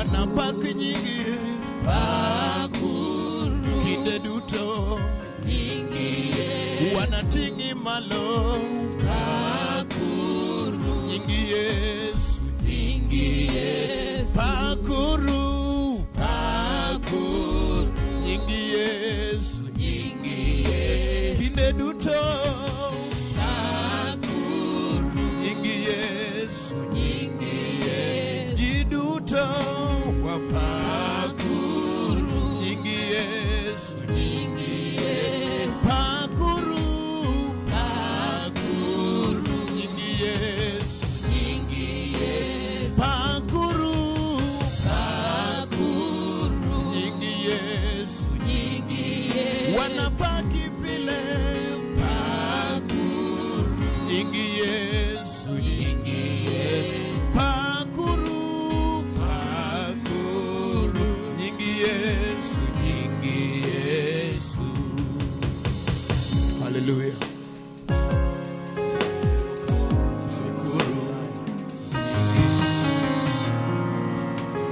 Wanapak nyingi Pakuru kinde duto nyingi Yesu. Wanating'i malo Pakuru nyingi Yesu. Nyingi Yesu. Pakuru Pakuru nyingi Yesu. Nyingi Yesu. Kinde duto Pakuru nyingi Yesu. Nyingi Yesu. Ji duto wapakuru Pakuru nyingi Yesu. Nyingi Yesu. Pakuru Pakuru nyingi Yesu. Nyingi Yesu. Pakuru Pakuru nyingi Yesu. Nyingi Yesu. Wanapaki pile Pakuru nyingi Yesu. Nyingi Yesu. Pakuru pakuru nyingi Yesu. Nyingi Yesu. Hallelujah. Shukuru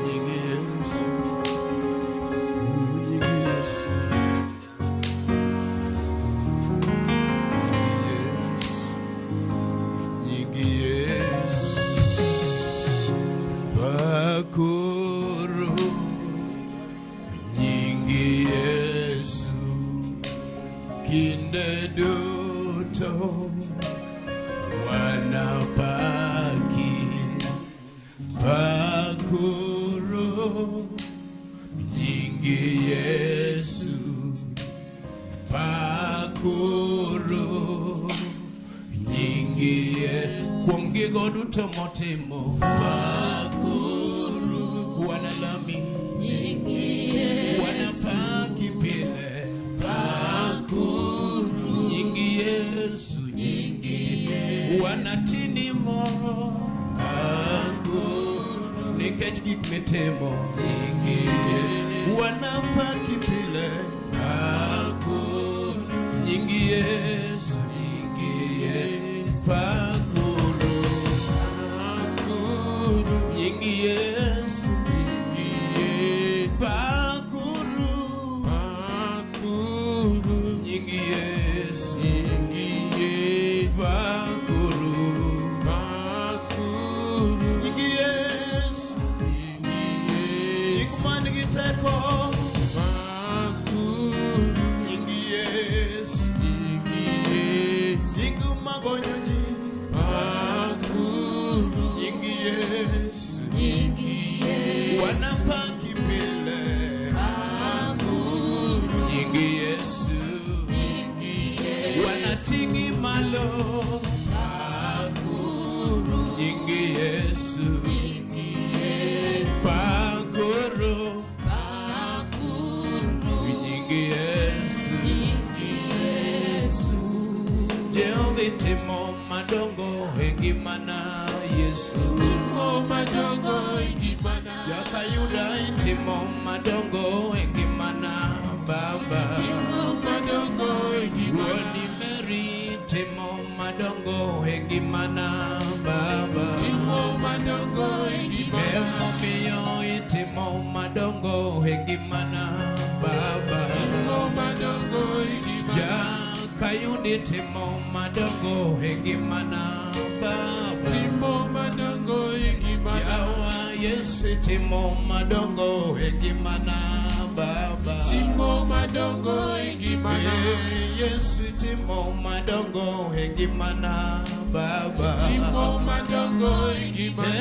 nyingi Yesu. Nyingi Yesu. Nyingi Yesu. Nyingi Yesu. Pakuru nyingi Yesu. Kinde duto wanapaki pakuru nyingi Yesu. Pakuru nyingi kuom gigo duto motimo pakuru wanalami Nyingi Yesu. Wanapaki pile Pakuru nyingi Yesu. Nyingi Yesu. Wanatini moro pakuru nikech gik mitimo nyingi Yesu. Wanapaki pile pakuru nyingi Yesu. Nyingi Yesu. Pakuru Pakuru nyingi Yesu. Nyingi Yesu. Pakuru Pakuru nyingi Yesu. Nyingi Yesu. Pakuru Pakuru nyingi Yesu. Nyingi Yesu. Gik man gi teko Pakuru nyingi Yesu. Nyingi Yesu. Gik magonyo ji Pakuru nyingi Yesu. Nyingi Yesu. Wanapaki pile Pakuru nyingi Yesu. Nyingi Yesu. Wanating'i malo Pakuru nyingi Yesu. Nyingi Yesu. Pakuru Pakuru nyingi Yesu. Nyingi Yesu. Jehova itimo madongo e ngimana Yesu. Timo madongo e ngimana. Jakayuda itimo madongo e ngimana Baba. Timo madongo e ngimana. Wuoni Mary timo madongo e ngimana Baba. Timo madongo e ngimana. Emomiyo itimo madongo e ngimana Baba. Timo madongo e ngimana. Jakayuda itimo madongo e ngimana Baba. Timo madongo e ngimana. Yawa Yesu timo madongo e ngimana Baba. Timo madongo e ngimana. Eh, Yesu timo madongo e ngimana Baba. Timo madongo e ngimana. Eh,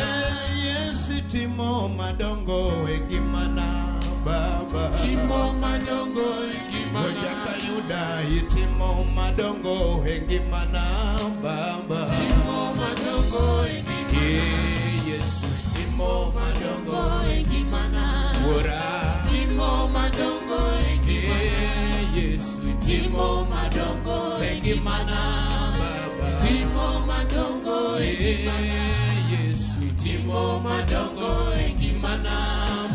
Yesu timo madongo e ngimana Baba. Timo madongo e ngimana. Jakayuda itimo madongo e ngimana Baba. Timo madongo e ngimana. Eh, Yesu timo madongo E ngimana. Wuora. Timo madongo e ngimana. Eh, Yesu Timo madongo e ngimana Baba. Timo madongo e ngimana. Eh, Yesu Timo madongo e ngimana.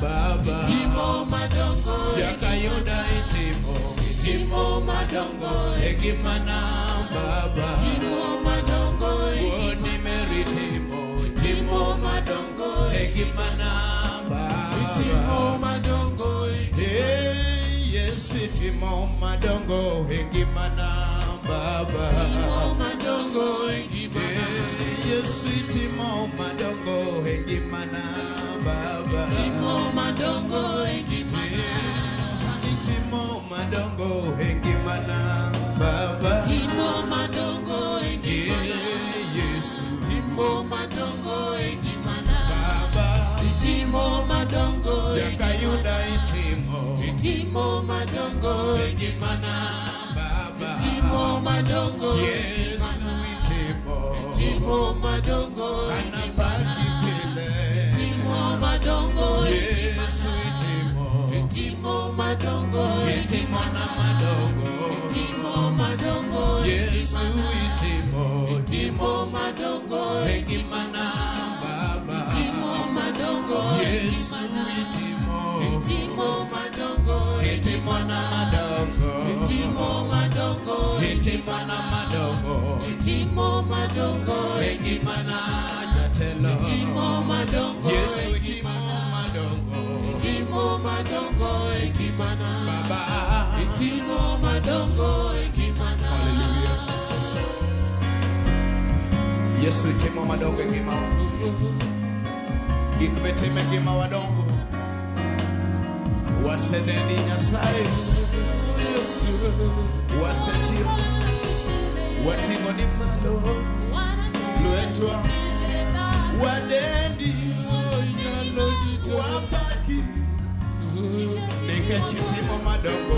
Baba. Timo madongo e Jakayuda itimo Timo madongo e ngimana Baba. Timo madongo e Wuoni Mary timo Timo madongo e ngimana Baba. Itimo madongo e ngimana Baba. Timo madongo e ngimana. Eh, Yesu itimo madongo e ngimana Baba. Timo madongo e ngimana. Itimo madongo e ngimana Baba. Timo madongo e ngimana. Eh, Yesu Timo madongo e ngimana. Baba. Timo madongo e Jakayuda itimo Timo madongo e ngimana Baba. Timo madongo e Yesu itimo Timo madongo e anapaki pile. Timo madongo e Yesu itimo Timo madongo e itimo na madongo. Timo madongo e Yesu itimo Timo madongo e ngimana Baba. Timo madongo Yesu itimo Timo madongo itimo na madongo. Timo madongo Itimo na madongo. Timo madongo E ngimana jatelo. Timo madongo Yesu itimo madongo. Timo madongo e ngimana. Baba. Timo madongo e ngimana. Hallelujah. Yesu itimo madongo e ngimawa. Gik mitimo e ngimawa dongo. Waseneni Nyasaye. Wasetiyo. Wating'o ni malo. Lwetwa. Wadendi. Wapaki. Nikech itimo madongo.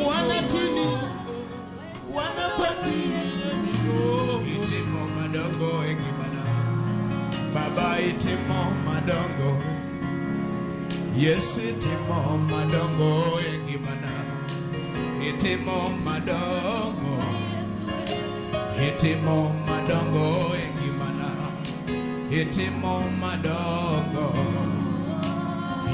Wanatini. Wanapaki. Itimo madongo e ngimana. Baba itimo madongo. Yesu itimo madongo e ngimana. Itimo madongo. Itimo madongo e ngimana. Itimo madongo.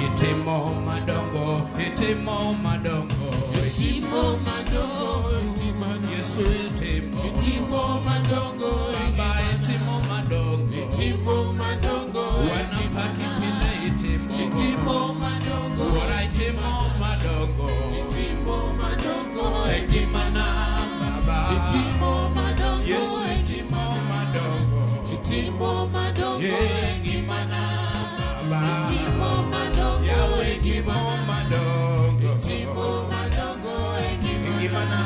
Itimo madongo. Itimo madongo. Timo madongo e ngimana. Yesu itimo. Timo madongo e Baba itimo madongo. Timo madongo Wanapaki pile itimo. Timo madongo Wuora itimo madongo. Timo madongo E ngimana Baba. Timo madongo Yesu itimo madongo. Timo madongo E ngimana Baba. Timo madongo Yahweh itimo madongo. Timo madongo e E ngimana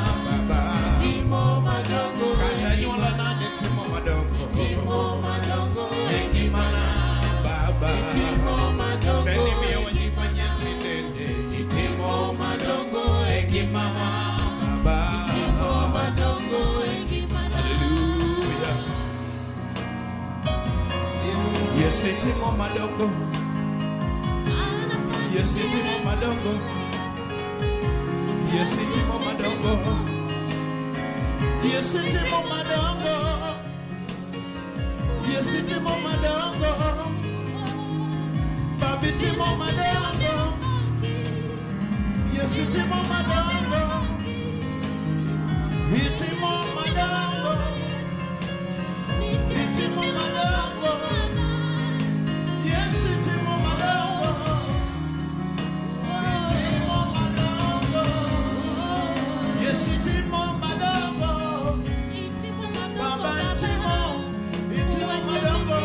Baba. Timo madongo Kata anyuolana ne timo madongo. Timo madongo E ngimana Baba. Timo madongo Ne nimiyowa nying manyien tinende. Timo madongo E ngimawa Baba. Timo madongo e ngimana. Hallelujah. Yesu itimo madongo. Yesu itimo madongo. Yesu itimo madongo. Yesu itimo madongo. Yesu itimo madongo. Baba itimo madongo. Yesu itimo madongo. Itimo madongo. Itimo madongo. Yesu itimo madongo. Itimo madongo. Yesu itimo madongo. Baba itimo, itimo madongo.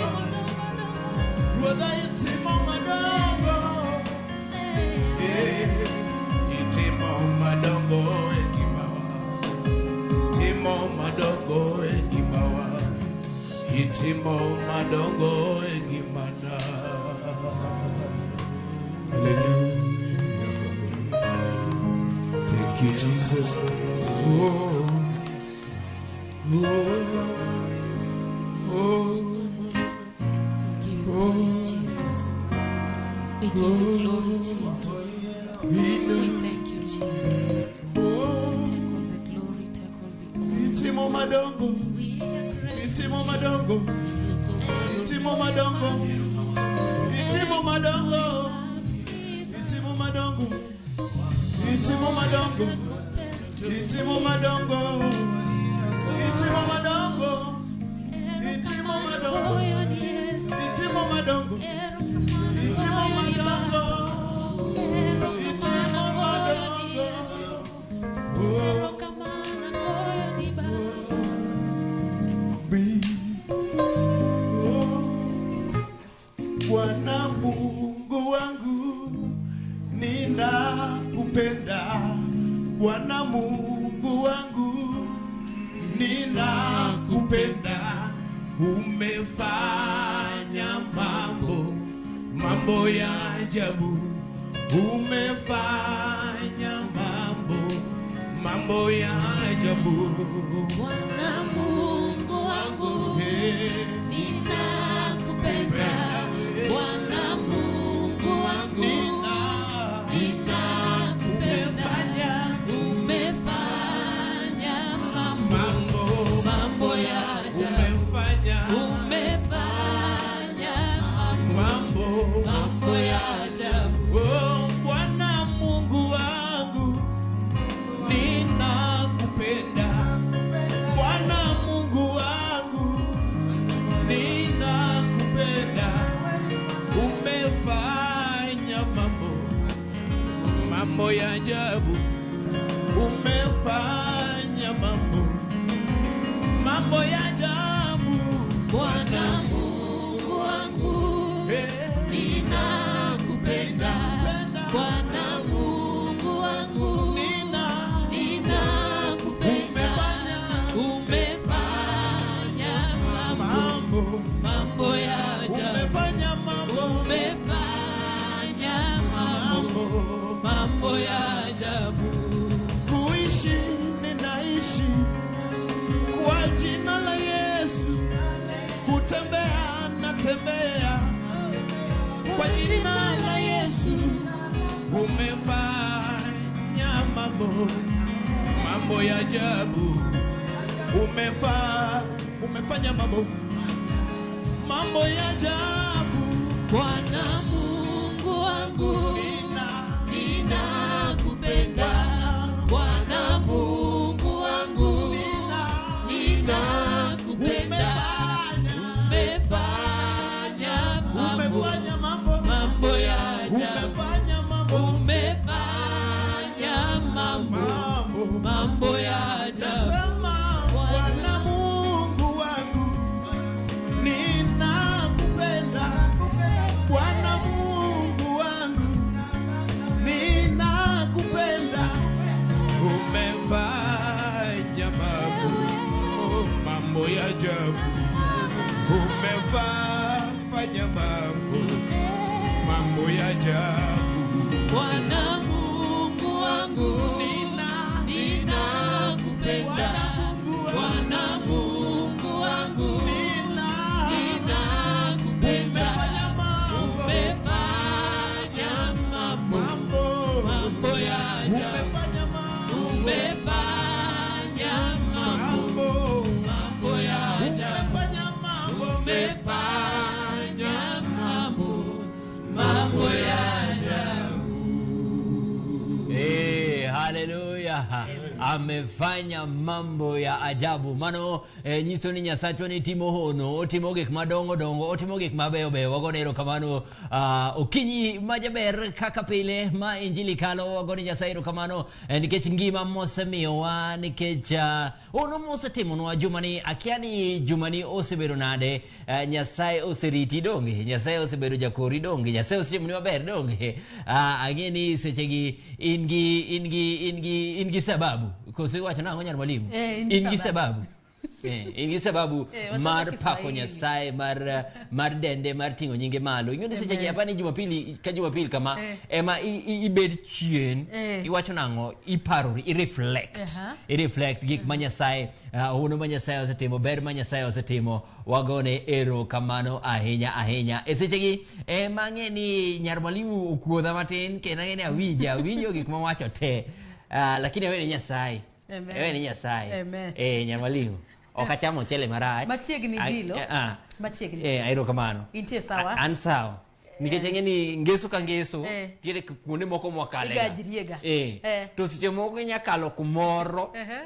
Ruodha itimo madongo. Eh, itimo madongo e ngimawa. Timo madongo e ngimawa. Itimo madongo e ngimana. Hallelujah. Thank you, Jesus. Oh, oh, oh. We give you praise, Jesus. We give you glory, Jesus. We thank you, Jesus. Oh, Take all the glory, take all the honor. itimo madongo. We are grateful. Itimo madongo. Itimo madongo. Itimo madongo. Itimo madongo. Itimo madongo. Itimo madongo. Itimo madongo. Itimo madongo. Itimo madongo. Itimo madongo. Itimo madongo. Bwana Mungu wangu, ninakupenda. Bwana Mungu wangu, ninakupenda. Umefanya mambo, mambo ya ajabu. Umefanya mambo, mambo ya ajabu. Bwana Mungu wangu, Hey. ninakupenda. Bwana Mungu wangu, ninakupenda. Umefanya Umefanya mambo, mambo, mambo ya ajabu. umefanya Umefanya mambo, mambo. mambo ya ajabu. Oh, Bwana Mungu wangu, ninakupenda. Bwana Mungu wangu, ninakupenda. Umefanya mambo, mambo ya ajabu. Umefanya mambo, mambo ya ajabu. Bwana Mungu wangu, Eh, ninakupenda. Bwana Mungu wangu, ninakupenda. Umefanya Umefanya mambo, mambo, mambo ya ajabu. umefanya mambo, Umefanya mambo, mambo. mambo ya ajabu. Kuishi ninaishi kwa jina la Yesu, kutembea natembea kwa jina la Yesu. Umefanya mambo, mambo ya ajabu. Umefanya mambo, mambo ya ajabu. Bwana Mungu wangu, ninakupenda. Bwana Mungu wangu, ninakupenda. Umefanya, Umefanya mambo, umefanya mambo, mambo ya ajabu. umefanya mambo, Umefanya mambo, mambo. mambo ya ajabu. Nasema Bwana Mungu wangu, ninakupenda. Bwana Mungu wangu, ninakupenda. Umefanya mambo, mambo ya ajabu. Umefanya mambo, mambo ya ajabu. Bwana Mungu wangu, ninakupenda. Bwana Mungu wangu, Bwana Mungu wangu, ninakupenda. Umefanya mambo, Umefanya mambo, mambo, mambo ya ajabu. umefanya mambo, Umefanya mambo, mambo, mambo ya ajabu. umefanya mambo, Umefanya mambo, mambo ya ajabu. Eh, haleluya amefanya mambo ya ajabu mano nyiso ni nyasachwa ni timo hono otimo gik madongo dongo otimo gik mabeyo beyo wagone erokamano okinyi majaber kaka pile ma injili kalo wagone nyasaye erokamano nikech ngima mosemiyowa nikech ono mosetimonwa jumani akia ni jumani osebedo nade nyasaye oseriti donge nyasaye osebedo jakori donge nyasaye osetimoni maber donge ang'e ni sechegi in gi in gi in gi in gi sababu koso iwacho nang'o nyar mwalimu Eh, in gi in gi sababu. sababu in gi sababu Eh, wacho mar na pako Kiswahili. nyasaye mar dende mar ting'o nyinge malo ing'eyo ni sechegi Amen. apa ni jumapili ka jumapili kama Eh. ema ibed chien Eh. iwacho nang'o iparori ireflect Aha. ireflect gik ma nyasaye hono ma nyasaye osetimo ber ma nyasaye osetimo wagone erokamano ahinya ahinya e sechegi ema ang'e ni nyar mwalimu okuodha matin kendo ang'e ni awinjo awinjo gik mawacho te lakini awene nyasaye Amen. awene nyasaye Amen. nyar mwalimu ok achamo mchele marach Machiegni jilo. Machiegni. Erokamano Intie sawa? An sawa nikech ang'e ni ngeso ka ngeso Eh. nitiere kuonde moko mwakalega Igajriega. Eh. Eh. To seche moko inya kalo kumoro Ehe.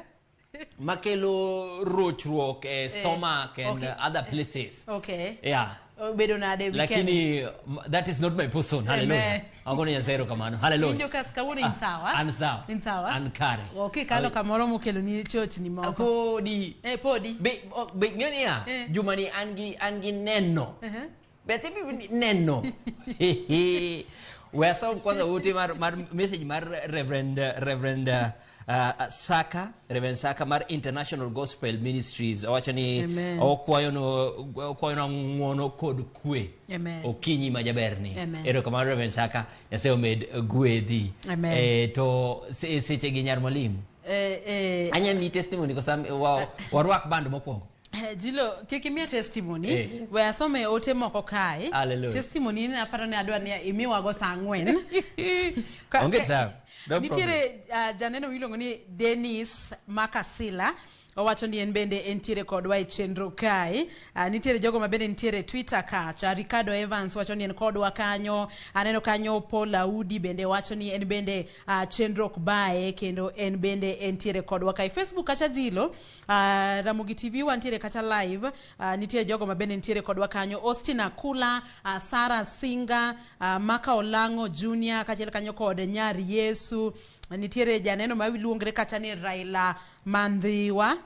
makelo rochruok e stomach and Okay. other places. Okay. Yeah. Obedo nade weekend? Lakini that is not my person. Hallelujah. Amen. Agone Nyasaye erokamano. Hallelujah. Winjo kas kawuono in sawa? An sawa. In sawa? An kare. Ok, ikalo kamoro mokeloni chochni moko. Podi. Eh, podi. Be ng'e niya, Eh. jumani an gi neno Ehe. Beth neno. We asom kwanza ote mar message mar Reverend Saka, Reverend Saka mar International Gospel Ministries. Owacho ni okwayono ng'uono kod kwe. Okinyi majaberni. Erokamano Reverend Saka, Nyasaye omed gwedhi. To seche gi nyar mwalimu. Anya mi testimony kosa warwak band mokwongo. Jilo, kik imiya testimony. We asome ote moko kae. Testimony ni aparo ni adwa ni imiwago saa 4. Onge tabu. Nitiere janeno miluongo ni Dennis Makasila. Owacho ni en bende entiere kodwa e chenro kae. Nitiere jogo ma bende nitiere Twitter kacha. Ricardo Evans wacho ni en kodwa kanyo. Aneno kanyo Paul Audi bende wacho ni en bende chenro ok bae kendo en bende entiere kodwa kae. Facebook kacha Jilo, Ramogi TV wantiere kacha live. Nitiere jogo ma bende nitiere kodwa kanyo. Austin Akula, Sarah Singa, Maka Olango Junior kachiel kanyo kod Nyar Yesu. Nitiere janeno ma iluongre kacha ni Raila Mandhiwa.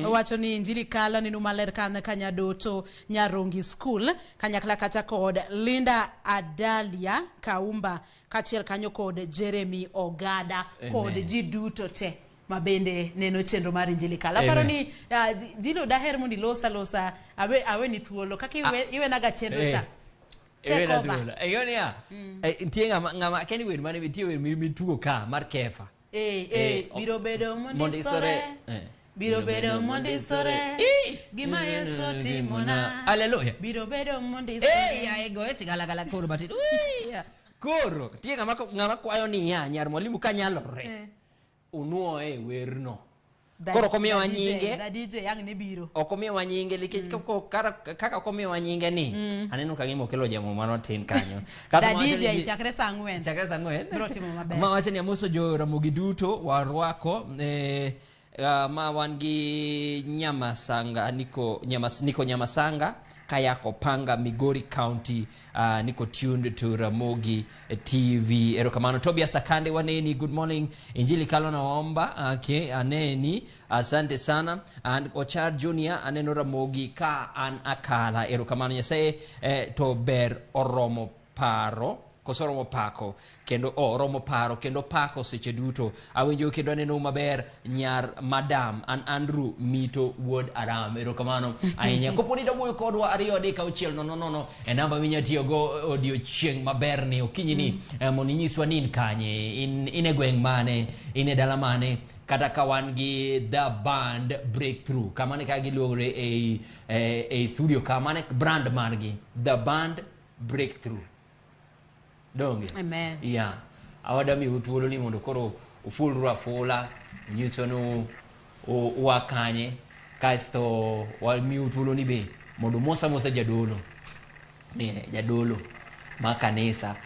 Owacho ni Injili kalo nenu maler kan Kanyadoto Nyarongi School kanyakla kacha kod Linda Adalia Kaumba kachiel kanyo kod Jeremy Ogada kod ji duto te mabende neno chenro mar Injili kalo. Aparo ni Jilo daher mondo ilosa losa awe ni thuolo kaka iwenaga chenro cha. Niya, nitie ng'ama akia ni wer mane nitie wer mitugo ka mar Kefa. Biro bedo mondisore. Biro bedo mondisore. Gima Yesu timona. Hallelujah. Biro bedo mondisore. Goye sigalagala koro matin. Koro nitie ng'ama kwayo niya nyar mwalimu kanyalore. Unuoye werno. Koro ok omiyowa nyinge. Ok omiyowa nyinge nikech kaka ok omiyowa nyinge ni aneno ka gima okelo jamo mano tin kanyo. DJ chakre saa 4. Chakre saa 4. Biro timo maber. Ma wacho ni amoso jo Ramogi duto warwako ma wan gi Nyamasanga niko Nyamasanga Kayako Panga Migori County, niko tuned to Ramogi TV. Erokamano Tobias Akande waneni, good morning. Injili kalo na waomba, okay, aneni, asante sana. And Ochar Junior aneno Ramogi ka an akala. Erokamano Nyasaye to ber oromo paro koso oromo pako kendo oromo paro kendo pako seche duto. Awinjo kendo aneno maber nyar madam an Andrew Mito Wuod Aram. Erokamano ahinya. Kopo ni dawuoyo kodwa 2 3 6 0 0 e namba minya tiyogo odiochieng' maber ni okinyi ni mondo inyiswa ni in kanye, in e gweng' mane, in e dala mane, kata ka wan gi The Band Breakthrough kamane ka giluongore e studio kamane brand margi The Band Breakthrough. Donge. Amen. Yeah. Awada mi thuolo ni mondo koro ufulru afula nyiso ni wakanye kasto wamiu thuolo ni be mondo mosa mosa jadolo. Ni jadolo ma kanisa.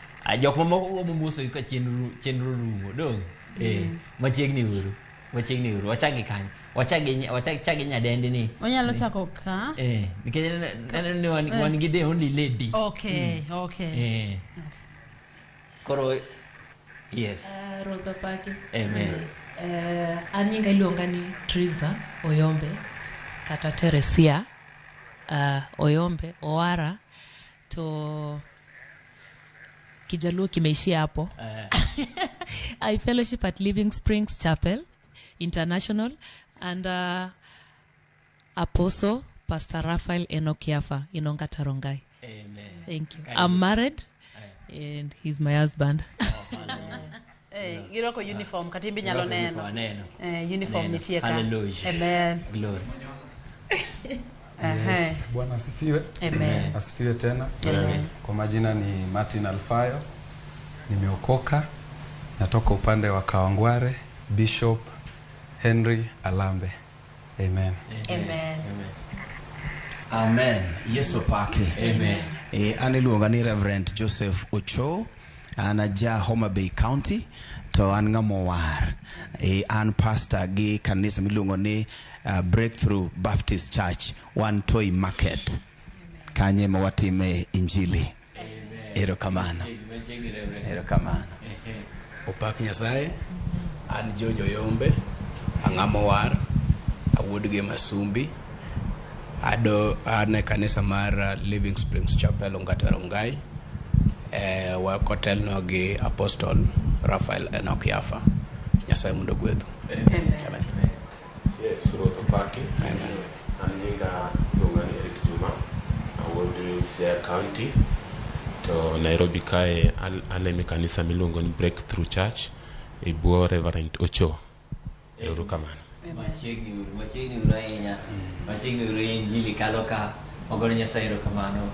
Jok mamoko momoso ka chenro rumo. Donge. Machiegni uru. Machiegni uru. Wachagi kanyo. Wachagi nyadendi ni. Onyalo chako ka. Nikech neno ni wan gi the only lady. Okay, okay. Koro, yes. Ruoth opaki. Amen. An nyinga iluonga ni Triza Oyombe kata Teresia Oyombe Owara, to Kijaluo kimeishia hapo. I fellowship at Living Springs Chapel International and Apostle Pastor Raphael Enokiafa in Ongata Rongai. Amen. Thank you. I'm married. And he's my husband. Girwako uniform kata imbe nyalo neno. Uniform nitie ka. Hallelujah. Amen. Glory. Yes, Bwana asifiwe. Amen. Asifiwe tena. Amen. Kwa majina ni Martin Alfayo. Nimeokoka. Natoka upande wa Kawangware, Bishop Henry Alambe. Amen. Amen. Amen. Yesu pake. Amen. An iluonga ni Reverend Joseph Ocho, an aja Homa Bay County, to an ng'ama owar. An pastor gi kanisa miluongo ni Breakthrough Baptist Church, wan Toi Market. Kanye ma watime injili. Erokamano. Erokamano. Opak Nyasaye, an George Oyombe, ang'ama owar, awuod gi Masumbi, Ado an e kanisa mar Living Springs Chapel Ongata Rongai. Wakotelnwa gi Apostle Raphael Enoch Yafa. Nyasaye mondo ogwedhu. Amen. Yes, Ruoth opaki. An nyinga iluonga ni Eric Juma, awuok Siaya County to Nairobi kae alemo e kanisa miluongo ni Breakthrough Church e bwo Reverend Ocho. Ero kamano. Machiegni uru, machiegni uru ahinya. Machiegni uru injili kalo ka. Wagone Nyasaye erokamano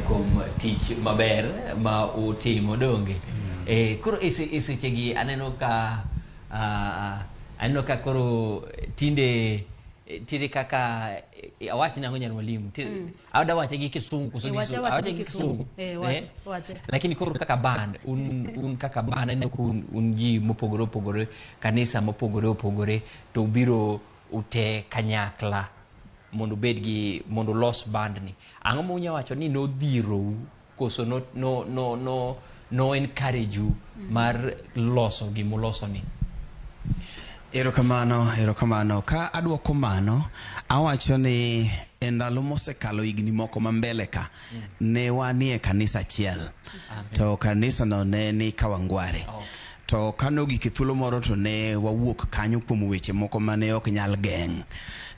kuom tich maber ma utimo donge. Koro e sechegi aneno ka aneno ka koro tinde tinde kaka awach nang'o nyar mwalimu. Ada wache gi kisungu koso Wache gi awacha awache gi gi kisungu. kisungu. Wache, wache. Lakini koro kaka band un kaka band aneno ka un ji mopogore opogore, kanisa mopogore opogore, to ubiro ute kanyakla mondo ubed gi mondo ulos band ni. Ang'o ma unya wacho ni nodhirou koso no encourage u mar loso gimuloso ni? Erokamano, erokamano. Ka aduoko mano, awacho ni e ndalo mosekalo higni moko ma mbele ka, ne wanie kanisa achiel. To kanisa no ne ni Kawangware. To kane ogik e thuolo moro to ne wawuok kanyo kuom weche moko mane ok nyal geng'.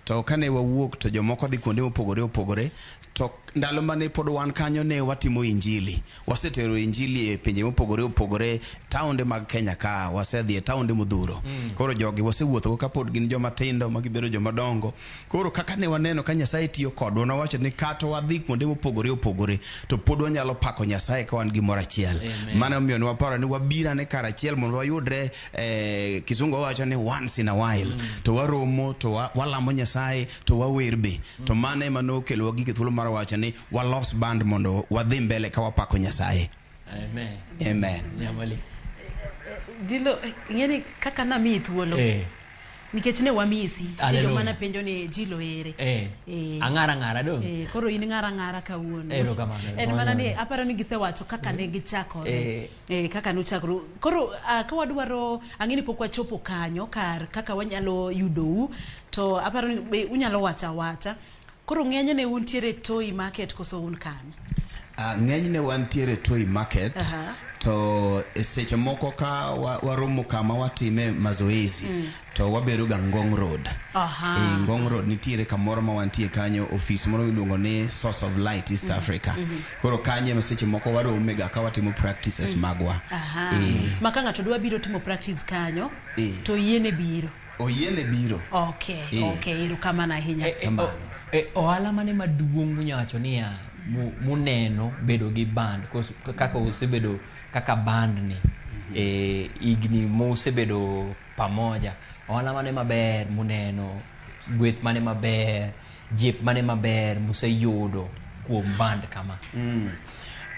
To kane wawuok to jomoko dhi kuonde mopogore opogore, to ndalo mane pod wan kanyo ne watimo injili. Wasetero injili e pinje mopogore opogore, taonde mag Kenya ka, wasedhi e taonde modhuro. Koro jogi wasewuothogo kapod gin joma tindo ma gibedo joma dongo. Koro kaka ne waneno ka Nyasaye tiyo kodwa, nawacho ni kata wadhi kuonde mopogore opogore, to pod wanyalo pako Nyasaye ka wan gimoro achiel. Mano omiyo ne waparo ni wabirane kar achiel mondo wayudre, kisungu wawacho ni once in a while. To waromo, to walamo Nyasaye, to wawer be. To mano ema nokelowa gik e thuolo mar wacho ni walos band mondo wadhi mbele ka wapako Nyasaye. Amen. Amen. Nyamali. Jilo, ing'eni kaka namiyi thuolo nikech ne wamisi nitie Hallelujah. joma ne penjo ni Jilo ere. Ang'ara ng'ara dong. Koro in ng'ara ng'ara kawuono. Erokamano, En mana ni erokamano. aparo ni gisewacho kaka ne gichakore. Kaka nuchakru. Koro ka wadwaro ang'e ni pok wachopo kanyo kar kaka wanyalo yudou to aparo ni be unyalo wacho awacha. Koro ng'enyne untiere Toi Market koso un kanye? Ng'enyne wantiere Toi Market. To e seche moko ka waromo kama watime mazoezi to wabedo ga Ngong Road. E Ngong Road nitiere kamoro ma wantie kanyo, ofis moro miluongo ni Source of Light East Africa. Koro kanyo ema seche moko warome ga ka watimo practices magwa. Ma ka ng'ato dwa biro timo practice kanyo to yiene biro. Oyiene biro. Okay, okay, erokamano ahinya. Kamano. Ohala mane maduong' munya wacho niya muneno bedo gi band kaka usebedo kaka band ni higni musebedo pamoja, ohala mane maber muneno, gweth mane maber, jip mane maber museyudo kuom band kama?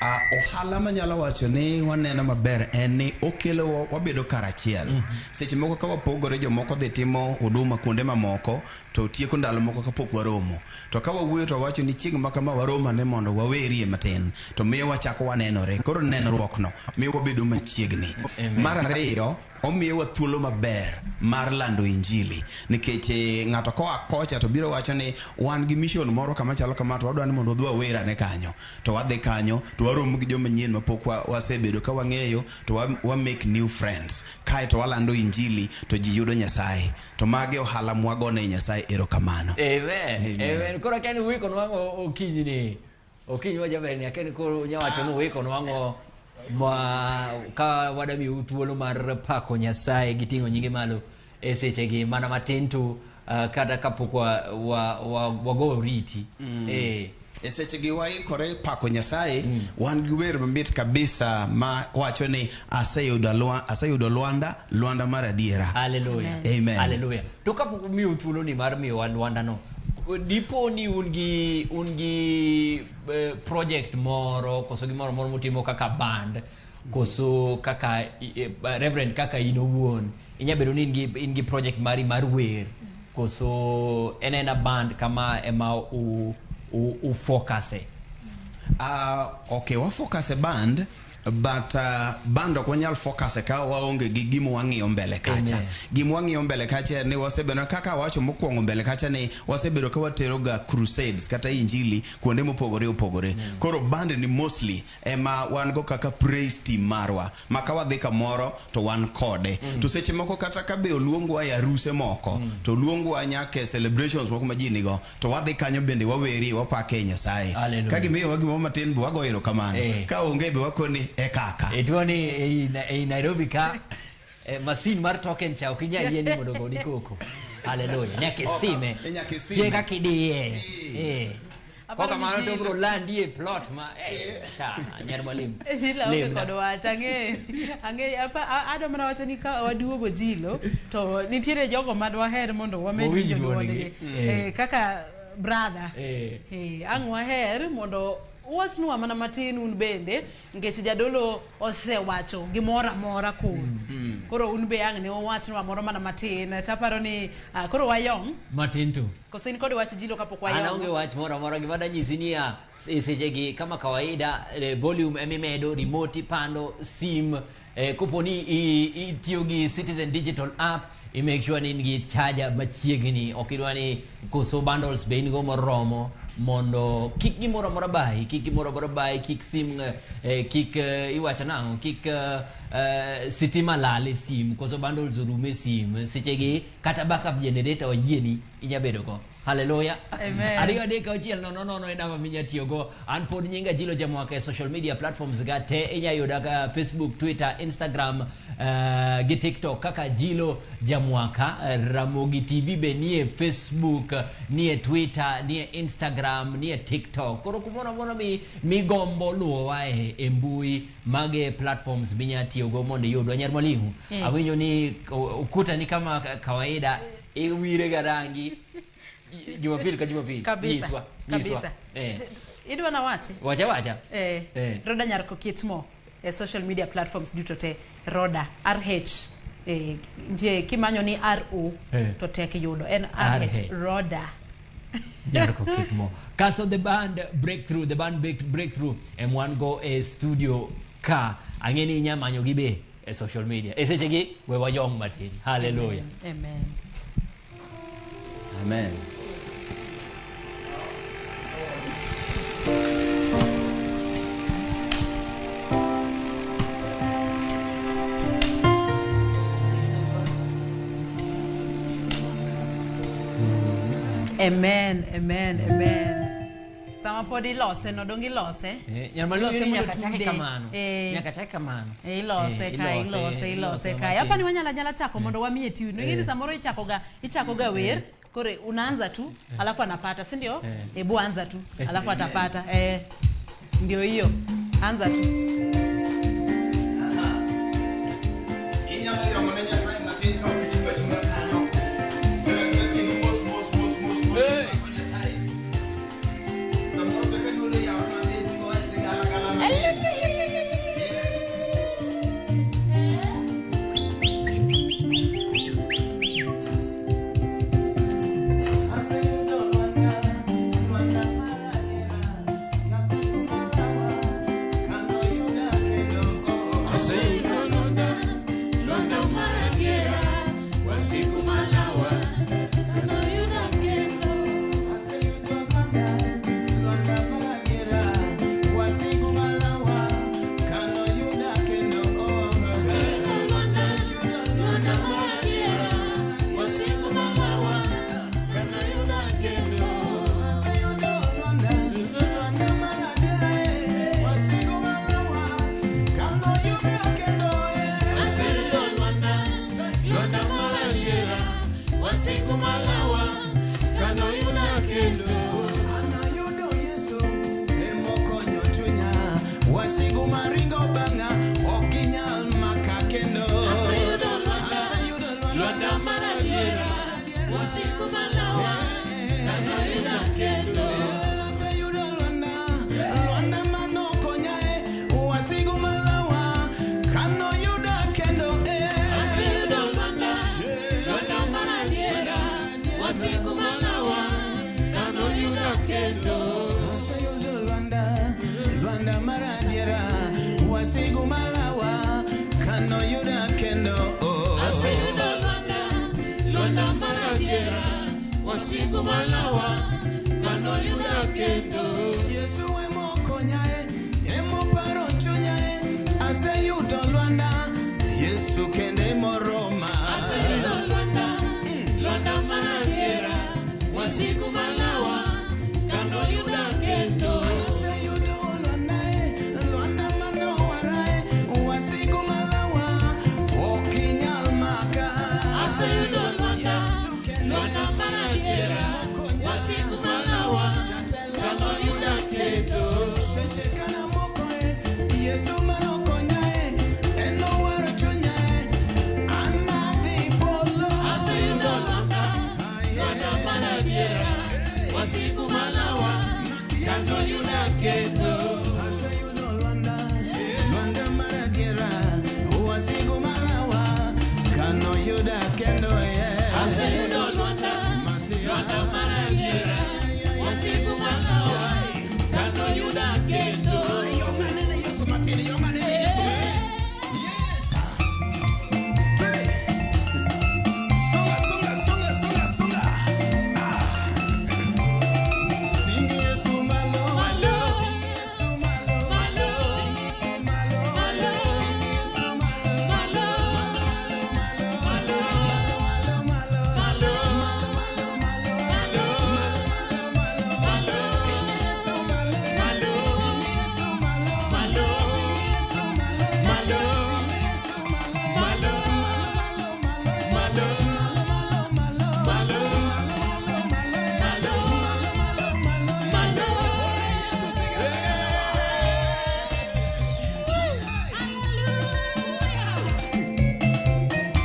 Ohala manyalo wacho ni waneno maber en ni okelo wabedo karachiel. Seche moko ka wapogore, jomoko dhi timo huduma kuonde mamoko to tieko ndalo moko kapok waromo. To ka wawuoyo to wawacho ni chieng' ma kama waromane mondo wawerie matin, to miyo wachako wanenore. Koro nenruok no miyo wabedo machiegni. Mar ariyo, omiyowa thuolo maber mar lando injili nikech ng'ato koa kocha to biro wacho ni wan gi mission moro kama chalo kama to wadwa ni mondo wadhi wawerane kanyo, to wadhi kanyo to waromo gi joma nyien mapok wasebedo ka wang'eyo to wa make new friends kae to walando injili to ji yudo Nyasaye. To magi ohala mwagone Nyasaye erokamano. Amen. Amen. Amen. Koro akia ni uiko nwang'o okinyi ni. Okinyi wa jaber ni akia ni koro unya wacho ni uiko nwang'o ma ka wadamiu thuolo mar pako Nyasaye gi ting'o nyinge malo e sechegi mana matin to kata kapok wago oriti. E sechegi waikore pako Nyasaye. Wan gi wer mamit kabisa ma wacho ni aseyudo lwanda, lwanda mar adiera. Hallelujah. Amen. Hallelujah. To kapok umiyo thuolo ni mar miyowa lwanda no, dipo ni un gi project moro koso gimoro moro mutimo kaka band koso kaka Reverend, kaka in owuon inya bedo ni in gi project mari mar wer koso en ena band kama ema u focus e? Ok, wafocus e band. But band ok wanyal focus e ka waonge gi gima wang'iyo mbele kacha. Amen. Gima wang'iyo mbele kacha en ni wasebedo kaka awacho mokwongo mbele kacha ni wasebedo ka watero ga crusades kata injili kuonde mopogore opogore. Koro band ni mostly ema wan go kaka praise team marwa ma ka wadhi kamoro to wan kode. To seche moko kata ka be oluongwa e aruse moko to oluongwa nyaka e celebrations moko ma ji nigo to wadhi kanyo bende waweri wapake Nyasaye. Hallelujah. Ka gimiyowa gimoro matin be wago erokamano. Eh. Ka onge be wakoni e kaka. Ituo ni ei Nairobi ka masin mar token cha ok inyal yie ni mondo ogoni koko. Haleluya. Nyaka isime. Ok, nyaka isime. Tie kaka idiye. Eh. Aparo ni Kokamano to Jilo. bro landi e plot ma cha nyar mwalimu. Jilo onge Lemna. kod wach ang'eyo ang'eyo adwa mana wacho ni ka waduogo Jilo to nitiere jogo ma dwaher mondo wamed Wawinj winjo dwondgi. dwondgi. Kaka brother. Ang' waher mondo uwachnwa mana matin un bende nikech jadolo osewacho gimoro amora kuom. Koro un be ang' ne uwachnwa moro mana matin taparo ni koro wayong' Matin tu. koso in kod wach Jilo kapok An aonge wayong'. wach moro amora gima danyisi niya e sechegi kama kawaida volume emimedo remote ipando sim kopo ni itiyo gi Citizen Digital app i make sure ni in gi charger machiegni ok idwa ni koso bundles be in go moromo mondo kik gimoro amora bayi kik gimoro amora bayi kik sim kik iwacho nang'o kik sitima lal e sim koso bundles orum e sim sechegi kata backup generator wayieni inya bedo go. Haleluya. Amen. 2 3 6 0 0 e namba minya tiyogo. An pod nyinga Jilo Jamwaka e social media platforms ga te inya yuda ka Facebook, Twitter, Instagram gi TikTok kaka Jilo Jamwaka. Ramogi TV be nie Facebook, nie Twitter, nie Instagram, nie TikTok. Koro kumoro amora migombo luwowa e mbui mage platforms minya tiyogo mondo iyudwa. Nyar mwalimu, awinjo ni ukuta ni kama kawaida iwire ga rangi Jumapili ka Jumapili. Kabisa. Nyiswa, nyiswa. Kabisa. Idwa na wachi? Wacha wacha. Roda Nyarko Kitmo e social media platforms duto te Roda RH nitie kimanyo ni RO to tek yudo en RH RH. Roda. Nyarko Kitmo. Kaso the band breakthrough, the band breakthrough M1 go e studio ka ang'e ni inya manyo gi be e social media. E sechegi we wayong matin. Hallelujah. Amen. Amen. Amen, amen, amen. Sama pod ilose no dong ilose. Nyar mwalimu Ilose ni mondo nyaka chake tude. kamano. Nyaka chake kamano. Ilose ka ilose ilose ka. Hapa ni wanyala nyala chako mondo wamiye tune. Wengine samoro ichako ga wer kore unaanza tu alafu anapata, si ndio? Ebu anza tu alafu atapata. Ndio hiyo. Anza tu. Inyalo yongo ne Nyasaye matin ka ok ichungo achunga kanyo. Biro tini mos mos mos mos mos. Nyasaye. Samoro be ka dwol oyawore matin tigo e sigala gala matin. Yes. Aseyudo Lwanda, Lwanda mar adiera, wasigu malawa, kanoyuda kendo. Aseyudo Lwanda, Lwanda mar adiera, wasigu malawa, kanoyuda kendo. Aseyudo Lwanda, Lwanda mar adiera, wasigu malawa, kanoyuda kendo. Anayudo Yesu emokonyo chunya, wasigu maringo bang'a ok ginyal maka kendo. Aseyudo Lwanda, Aseyudo Lwanda, Lwanda mar adiera, wasigu malawa, kanoyuda kendo. Aseyudo Lwanda, Lwanda manokonya e, wasigu malawa kanoyuda kendo e. Aseyudo Lwanda, Lwanda mar adiera, wasigu malawa, kanoyuda kendo. Aseyudo Lwanda, Lwanda mar adiera, Wasigu malawa kano yuda kendo oh. Aseyudo Lwanda, Lwanda mar adiera, wasigu malawa, kano yuda kendo. Yesu emokonyae, emoparo chunyae, aseyudo Lwanda, Yesu kende moroma. Aseyudo Lwanda, Lwanda mar adiera, wasigu malawa, kano yuda kendo. Aseyudo Lwanda e, Lwanda manowarae, wasigu malawa, ok inyal maka. Aseyudo Lwanda, Lwanda mar adiera, wasigu malawa, kano yuda kendo. Seche kana moko e, Yesu manokonyae, en owaro chunyae, an adhi polo. Aseyudo Lwanda, Lwanda mar adiera, wasigu malawa, kano yuda kendo. Aseyudo Lwanda, Lwanda mar adiera, wasigu malawa, kano yuda kendo yeah. Aseyudo Lwanda, Lwanda mar adiera, wasigu malawa, kano yuda kendo. Yong'anene Yesu matin, yong'anene Yesu matin. Yes. Twende. Songa, songa, songa, songa, songa. Ah. Tingi Yesu malo. Malo. Tingi Yesu malo. Malo. Tingi Yesu malo. Malo. Tingi Yesu malo. Malo. Malo, Malo. malo, malo. Malo. Malo, malo, Malo. malo. Malo. Tingi Yesu malo. Malo. Tingi Yesu malo. Malo. Tingi Yesu malo. Malo. Tingi Yesu malo. Malo. Malo, Malo. malo, Malo. malo, Malo. malo, Malo.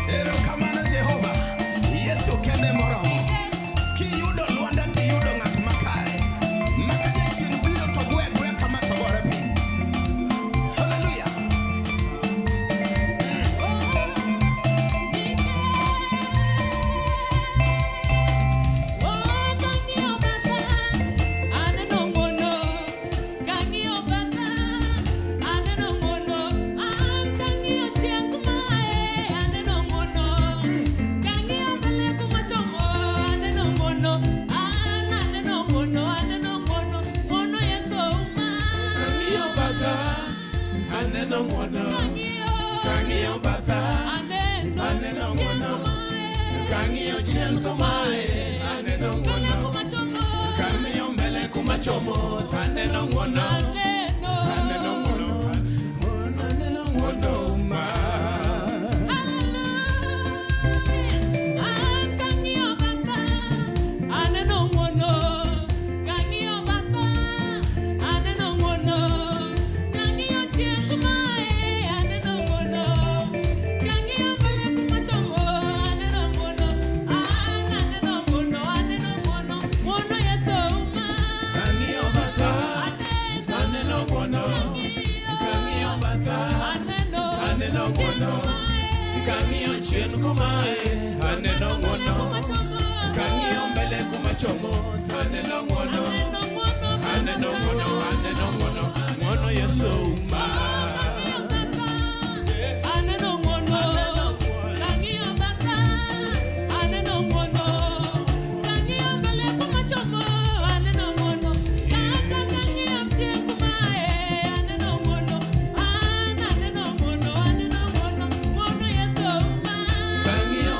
Erokamano Jehova, Yesu kende moromo. Kiyudo Lwanda tiyudo ng'at makare. Maka jachien biro to gwe agweya kama to gore piny. Hallelujah. Kang'iyo batha, aneno ng'wono. Kang'iyo batha, aneno ng'wono. Kang'iyo chien komae, aneno ng'wono. Kang'iyo mbele kumachomo, taneno ng'wono. Aneno ng'wono, aneno ng'wono ma. Kang'iyo batha, aneno ng'wono. Kang'iyo batha, aneno ng'wono. Kang'iyo chien komae, aneno ng'wono. Kang'iyo mbele kumachomo, taneno ng'wono. Aneno ng'wono, aneno ng'wono, ng'wono Yesu ma. Kang'iyo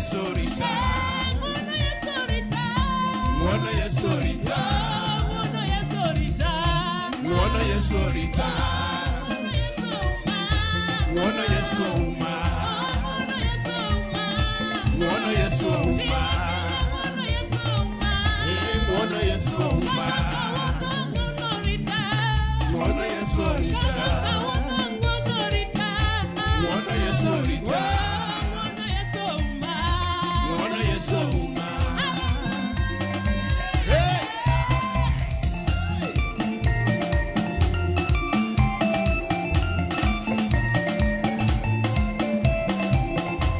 Yesu orita. Ng'wono Yesu orita. Ng'wono Yesu orita. Ng'wono Yesu ouma. Ng'wono Yesu ouma. Ng'wono Yesu ouma. Ng'wono Yesu orita. Ng'wono Yesu orita. Ng'wono Yesu ouma. Hey!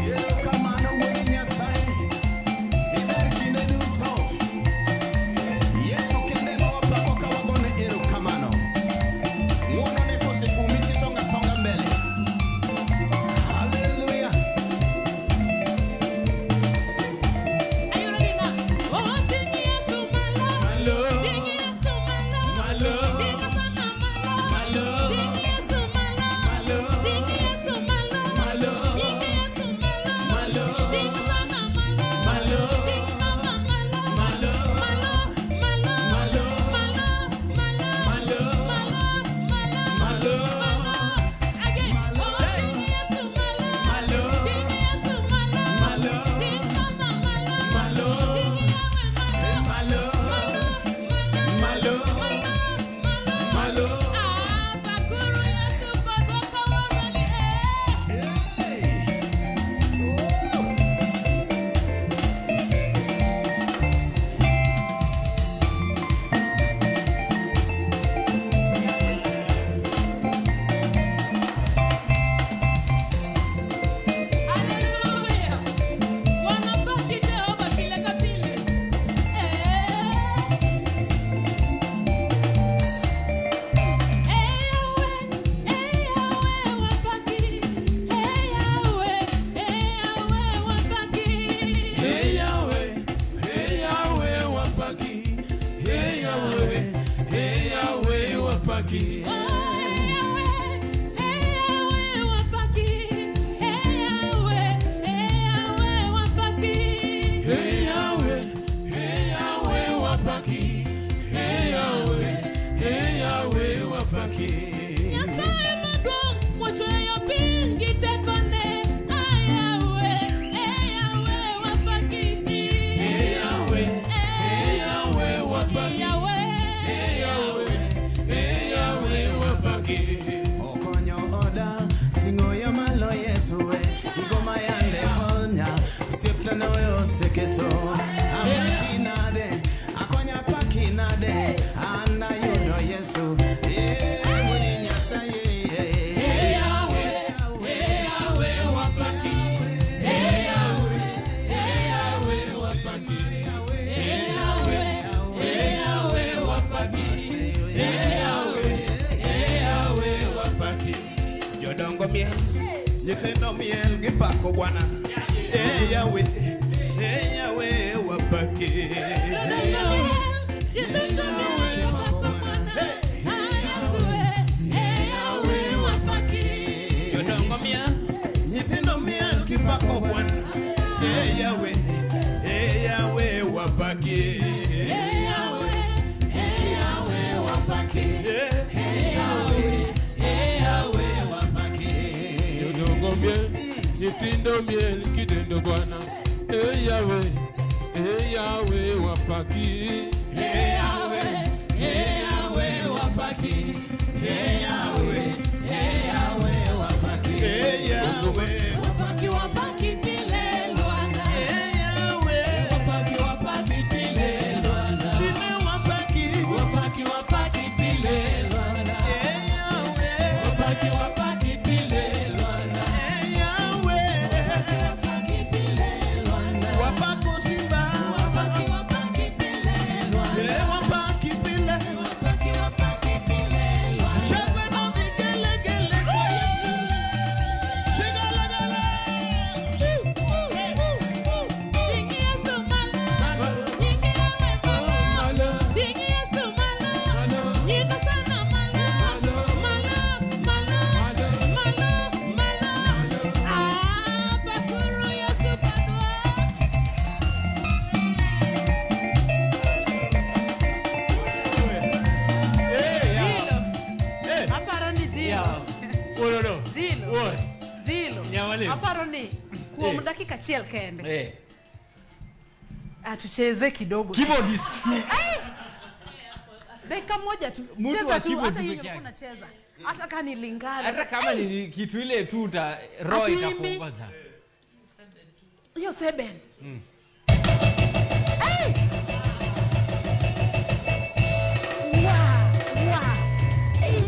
Erokamano wuod Nyasaye, iber kinde duto. Yesu kende ema wapako ka wagone erokamano. Ng'wonone koseumi tisonga songa mbele. Hallelujah. Malo. Malo. Malo. Malo. Malo. Malo. Malo. Malo. Malo. Malo. Malo. Malo. Malo. Malo. Malo. Malo. Malo. Hey Yahweh, hey Yahweh wapaki. Hey Yahweh, hey Yahweh wapaki. Hey Yahweh, hey Yahweh wapaki. Hey Yahweh, hey Yahweh wapaki. Hey Yahweh, hey Yahweh wapaki. Hey Yahweh, hey Yahweh wapaki. Okonyo oda, ting'o ya malo Yesu we, igoma yande konya, osiepna noyo oseketo. Apaki nade, akonya paki nade, an ayudo Yesu. Eh, wuod Nyasaye. Hey Yahweh, hey Yahweh wapaki. Hey Yahweh, hey Yahweh wapaki. Hey Yahweh, hey Yahweh wapaki. Hey Yahweh, hey Yahweh wapaki. Jodongo miel, nyithindo miel gipako Bwana. Hey Yahweh, hey Yahweh wapaki. Jodongo miel, nyithindo miel gipako Bwana. Hey Yahweh, hey Yahweh wapaki. Hey Yahweh, hey Yahweh wapaki. Hey Yahweh, hey Yahweh wapaki. Jodongo miel, nyithindo miel kidendo Bwana. Hey Yahweh, hey Yahweh wapaki. Hey Yahweh, hey Yahweh wapaki. Hey Yahweh, hey Yahweh wapaki. Hey Yahweh, Wapaki wapaki pile Lwana. hey Yahweh, Wapaki wapaki pile Lwana. tine wapaki. Wapaki wapaki pile Lwana. Hey Yahweh, Wapaki wapaki pile Lwana. hey Yahweh, Wapaki pile Lwana. wapako simba. Wapaki wapaki pile Lwana. Hey wapaki pile. Wapaki wapaki pile Lwana. Shangwe na vigelegele kwa Yesu. Sigalagala. Aparo ni kuom Eh. dakika achiel kende. Eh. Atucheze kidogo. Keyboardist tu. Dakika moja tu. Mtu Cheza wa tu keyboard hata hiyo peke ulikuwa yake. unacheza. Hata kama ni lingala. Hata kama ni kitu ile tu uta roho Hatuimbi. itakuongoza. Hiyo seben. Wa, wa. Hey.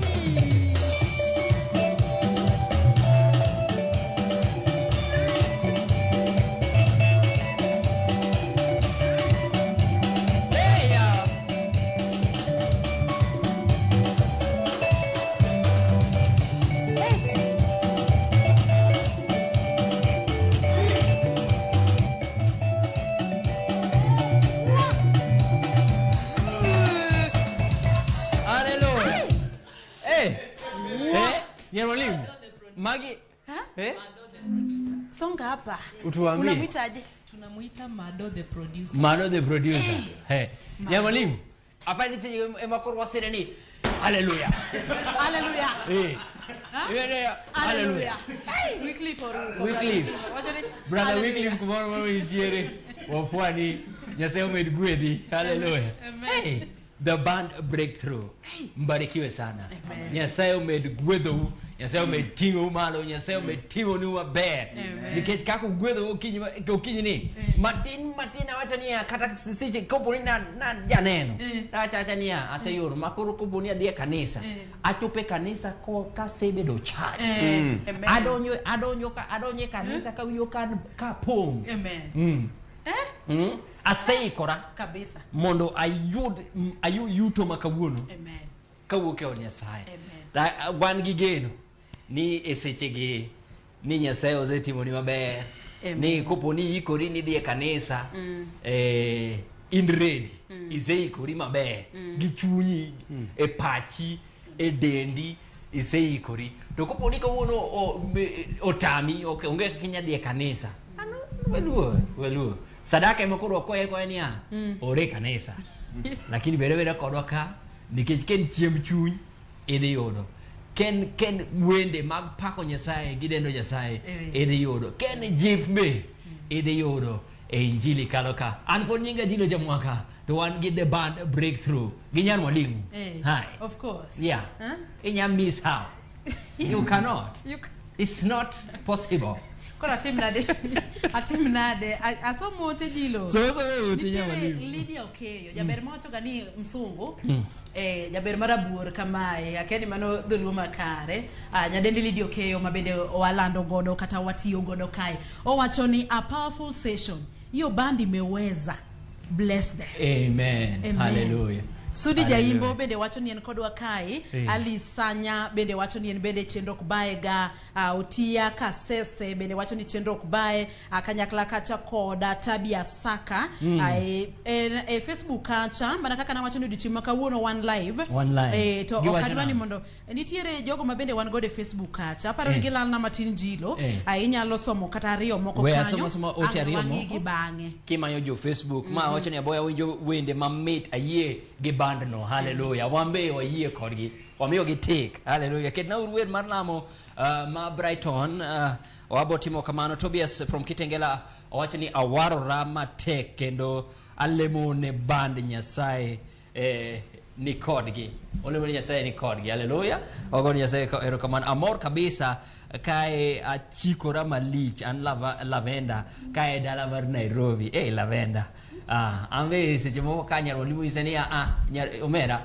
Hey, ya. Hallelujah. Eh. Eh, Nyarwalimu. Magi. Ha? Eh? Songa hapa. Utuambie. Unamuitaje? Tunamuita Mado the producer. Mano the producer. Eh. Nyarwalimu. Hapa ni sije emakoro wasere ni. Hallelujah. Hallelujah. Eh. Ha? Hallelujah. Hallelujah. Hey, weekly for Weekly. Brother Weekly mkumoro mama injiere wa pwani Nyasaye omed gwedhi. Hallelujah. Amen. Hey, the band breakthrough. Mbarikiwe sana. Nyasaye omed gwedhou, Nyasaye omed ting'ou malo, Nyasaye omed timonu maber. Amen. Nikech kaka ugwedhou okinyi okinyi ni matin matin awacho niya kata seche kopo ni na janeno. Awacho awacha niya aseyoro ma koro kopo ni adhi e kanisa. Achopo e kanisa ko kasebedo charged. Amen. Adonyo adonyo ka adonyo e kanisa kawinjo ka kapong'. Amen. Mm. Eh? Aseikora Kabisa. mondo ayud ayud yuto ma kawuono Amen. kawuok e od Nyasaye. Amen. Wan gi geno ni e sechegi ni Nyasaye osetimoni maber. Amen. Ni kopo ni iikori ni idhi e kanisa in ready. Iseikori maber gi chunyi e pachi e dendi iseikori. To kopo ni kawuono otami ok onge kaka inyalo dhi e kanisa. Ano weluo weluo. Sadaka ema koro wakwaye kwaye niya ore e kanisa. Lakini bere bere kodwa ka nikech ka en chiemb chuny idhi yudo. Ken ken wende mag pako Nyasaye gi dendo Nyasaye idhi yudo. Ken jip be idhi yudo e Injili kalo ka. An pod nyinga Jilo Jamwaka to wan gi the band breakthrough gi Nyar Mwalimu. Eh, Hi. Of course. Yeah. Huh? Inya miss how? You cannot. You It's not possible. Koro atim nade? Atim nade? Asomo ote Jilo. So so ote Nyar Nitiere Mwalimu. Lydia Okeyo, jaber mawacho ga ni msungu. Jaber marabuor kamae, akia ni mano dholuo makare. Nyadendi Lydia Okeyo ma bende walando godo kata watiyo godo kae. Owacho ni a powerful session. Hiyo band imeweza. Bless them. Amen. Amen. Hallelujah. Sudi Hallelujah. Jaimbo bende wacho ni en kodwa kae. Ali Sanya bende wacho ni en bende chenro ok bae ga. Otia Kasese bende wacho ni chenro ok bae. Kanyakla kacha koda Tabia Saka. E Facebook kacha mana kaka nawacho ni odiochieng' ma kawuono wan live. Wan live. To ok Giwacho adwa ni nang'o? mondo nitiere jogo ma bende wan godo e Facebook kacha. Aparo ni gilalna matin Jilo. Inyalo somo kata ariyo moko We kanyo. asomo asoma ote Ang' ariyo wang'i moko. gi bang'e. Kimanyo jo Facebook ma wacho ni aboya winjo wende mamit ayie gi bandno. Hallelujah. Wan be wayie kodgi. Wamiyogi tik. Hallelujah. Ketna uru wer mar lamo ma Brighton wabo timo kamano. Tobias from Kitengela owacho ni awarora matek kendo alemo ne band Nyasaye ni kodgi. Olemo ni Nyasaye ni kodgi. Hallelujah. Wago ni Nyasaye erokamano. Amor kabisa kae achikora malich an Lavenda kae dala mar Nairobi. Lavenda. An be seche moko ka Nyar Mwalimu nyisa ni omera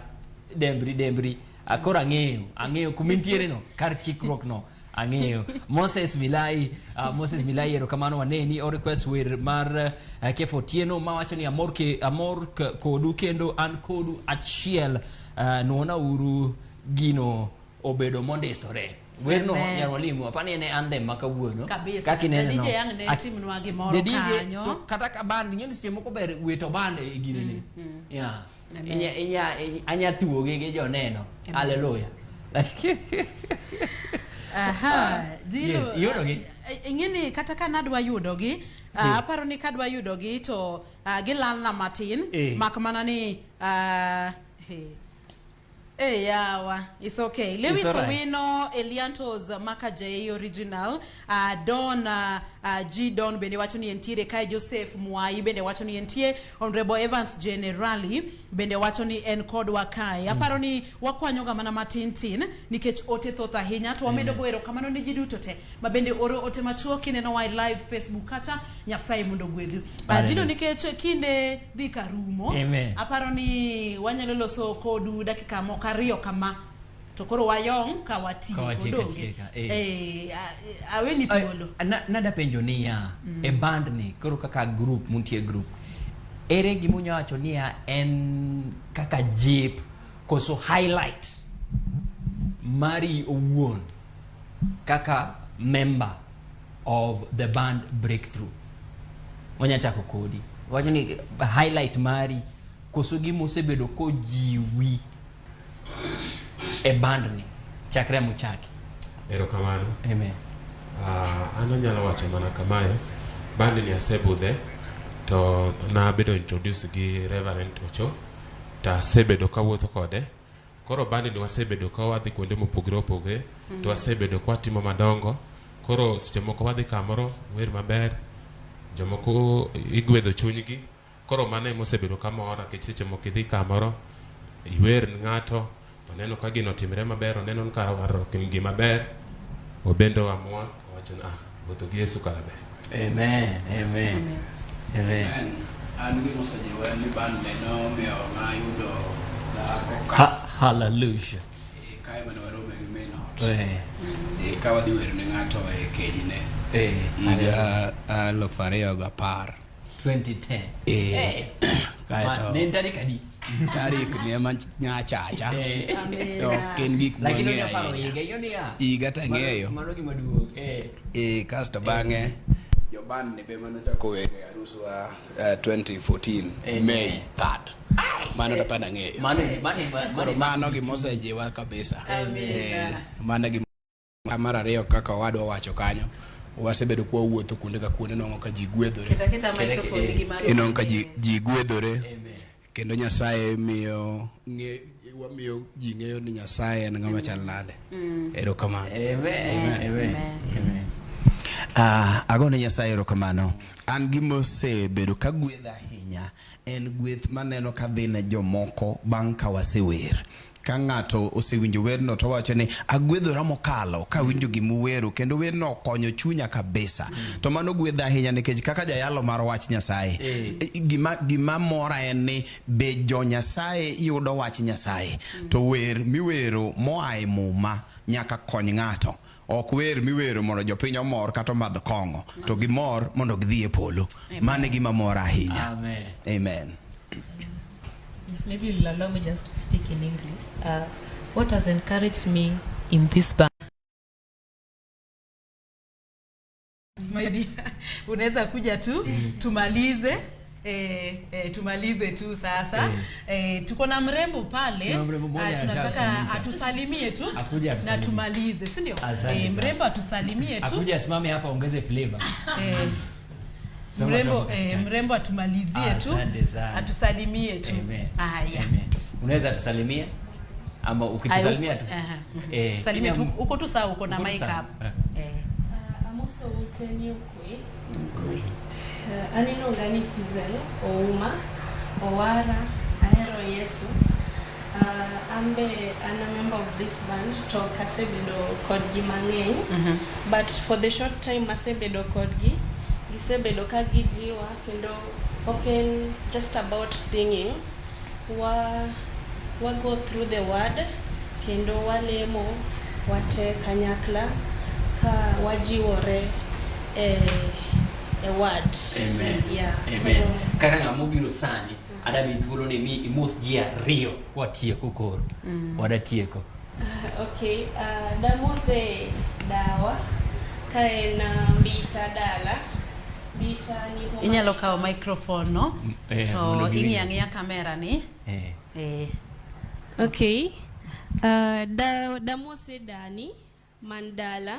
dembri. Koro ang'eyo kumintiere no kar chikruok no ang'eyo. Moses Milai, Moses Milai erokamano waneni o request wer mar Kefo Otieno mawacho ni amor kodu kendo an kodu achiel. Nuona uru gino obedo mondisore. Werno Nyar Mwalimu apani en anthem ma kawuono. Kabisa. Kaka ineno The no. DJ ang' ne timnwa gimoro The DJ kanyo. to kata ka band ing'e ni seche moko ber wito band e gini ni. Yeah. Anya tuoge gi joneno. Hallelujah. Aha, Jilo. Yes, iyudogi? Ing'e ni kata ka nadwa yudogi, aparo ni kadwa yudogi to gilalna matin. Mak mana ni Eh, yawa, it's okay. Lewis It's alright. Owino, Eliantos Maka J original, Don G Don bende wacho ni entiere kae, Joseph Mwai bende wacho ni entie, Honorable Evans Generali bende wacho ni en kodwa kae. Aparo ni wakwanyoga mana matin tin nikech ote thoth ahinya to wamedo go erokamano ne ji duto te ma bende oro ote machuok kineno wa e live Facebook kacha. Nyasaye mondo ogwedhu. Jino nikech kinde dhi karumo. Amen. Aparo ni wanyalo loso kodu dakika moko ariyo kama to koro wayong ka watieko Ka watieko, donge? tieka, eh. Eh, aweni thuolo. Nada penjo niya, e band ni koro kaka group muntie group, ere gima unya wacho niya en kaka jip koso highlight mari owuon kaka member of the band Breakthrough? Wanya chako kodi, wacho ni highlight mari koso gima osebedo kojiwi e band ni chakre muchaki. Erokamano. Amen. An anyalo wacho mana kamae, band ni asebudhe to nabedo introduce gi Reverend Ocho to asebedo kawuotho kode. Koro band ni wasebedo ka wadhi kuonde mopogore opogore to wasebedo ka watimo madongo. Koro seche moko wadhi kamoro wer maber, jomoko igwedho chunygi. Koro mano ema osebedo kamora nikech seche moko idhi kamoro iwer ni ng'ato oneno ka gino otimre maber, oneno ni kara warruok en gima ber, obende oamua owacho ni ah, wuotho gi Yesu kara ber. Amen. Amen. Amen. An gima osejiwa en ni band ni nomiyo nayudo dhako ka Hallelujah. Kae mane warome gi min ot. Eh. Ka wadhi wero ne ng'ato e kenyne higa 2010. 2010. Kaeto Ne en tarik adi? Tarik ni ema nyachacha. To ok en gik Lakini mwang'eyo onyaparo ahinya. higa, ing'eyo niya? Higa tang'eyo. Mano gima duong'. Eh. Kasto bang'e joband ni be manochako wer e aruswa 2014 May 3rd. Mano to apani ang'eyo. Koro mano gima osejiwa kabisa. Amen. Mano gima mar ariyo kaka owadwa owacho kanyo, wasebedo kwa wuotho kuonde ka kuonde nwang'o ka ji gwedhore. Keta keta microphone nigi malo. Inwang'o ka ji gwedhore kendo Nyasaye miyo ng'e wamiyo ji ng'eyo ni Nyasaye en ng'ama chal nade. Erokamano. Amen. Amen. Amen. Agone Nyasaye erokamano. An gima osebedo ka gwedha ahinya en gweth maneno ka dhi ne jomoko bang' ka wasewer. Ka ng'ato osewinjo werno to wacho ni agwedhora mokalo kawinjo gimuwero kendo werno okonyo chunya kabisa. To mano gwedha ahinya nikech kaka jayalo mar wach Nyasaye, gima mora en ni be jo Nyasaye yudo wach Nyasaye. To wer miwero moa e Muma nyaka kony ng'ato. Ok wer miwero mondo jopiny omor kata omadh kong'o, to gimor mondo gidhi e polo. Mano e gima mora ahinya. Amen. Amen. If maybe you'll allow me just to speak in English. What has encouraged me in this band? My dear, unaweza kuja tu tumalize. Tumalize tu sasa. Tuko na mrembo pale. Kuna mrembo mmoja Tunataka anataka kuita. atusalimie tu Akuje na atusalimie. tumalize, si ndio? Asante sana. Mrembo atusalimie tu. Akuje asimame hapa ongeze flavor. Soma Mrembo, tu hapo katikati. mrembo atumalizie tu. Asante sana. Atusalimie tu. Amen. Haya. Amen. Unaweza tusalimia ama ukitusalimia tu. Aha. Eh, Salimia tu, uko tu sawa, uko na uko tu mic sawa. hapo. Amoso ute ni okwe. An iluonga ni Sizel Ouma Owara, ahero Yesu. An be an a member of this band to ok asebedo kodgi mang'eny. But for the short time asebedo kodgi, gisebedo ka gijiwa kendo ok en just about singing. Wa go through the word kendo walemo wate kanyakla ka wajiwore e word. Amen. Yeah. Amen. Koro- Kaka ng'ama obiro sani, adami thuolo ni mi imos ji ariyo kwatieko koro. Wadatieko. Okay, damose dawa ka en Mbita dala. Mbita ni Homa Inyalo Bay. kawo microphone no Eh, mondo to giwinj. ing'iyo ang'iya kamera ni. Okay. Damose dani man dala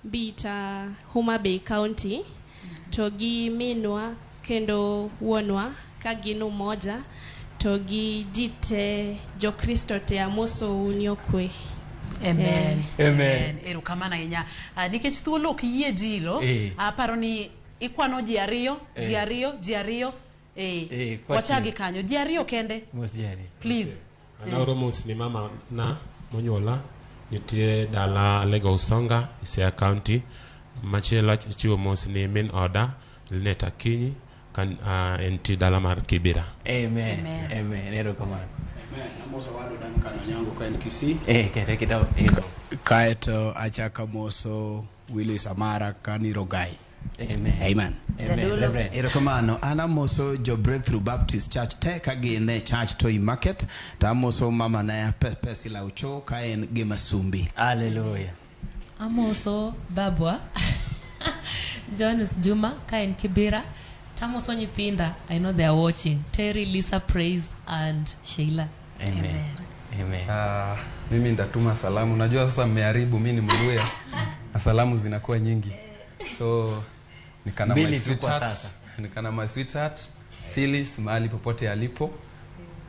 Mbita Homa Bay County to gi minwa kendo wuonwa ka gin umoja. To gi ji te, Jokristo te amosou ni okwe. Amen. Amen. Erokamano ahinya. Nikech thuolo ok yie jilo, aparo ni ikwano ji ariyo, ji ariyo, ji ariyo. Wachagi kanyo. Ji ariyo kende. Mos jari. Please. Anaoro mos ni mama na monyuola nitie dala Alego Usonga, Siaya County. Machielo achiwo mos ni min oda Linet Akinyi kan entie dala mar Kibera. Amen. Amen. Erokamano. Amen. Amoso wadu Duncan Onyango ka en Kisii. Kete kita. Kaeto achako amoso Willis Amara ka ni Rongai. Amen. Amen. Amen. Reverend. Erokamano, an amoso jo Breakthrough Baptist Church te ka gin e Church Toi Market, to amoso mama na Pesila Ucho ka en gi Masumbi. Hallelujah. Amoso babwa Jonas Juma ka en Kibera. Tamoso nyithinda, I know they are watching. Terry, Lisa, Praise and Sheila. Amen. Amen. Mimi ndatuma salamu. Najua sasa mmeharibu, mimi ni Mluya na salamu zinakuwa nyingi. So nikana my Mbili tu kwa sweetheart, sasa. nikana my sweetheart Phyllis mahali popote alipo.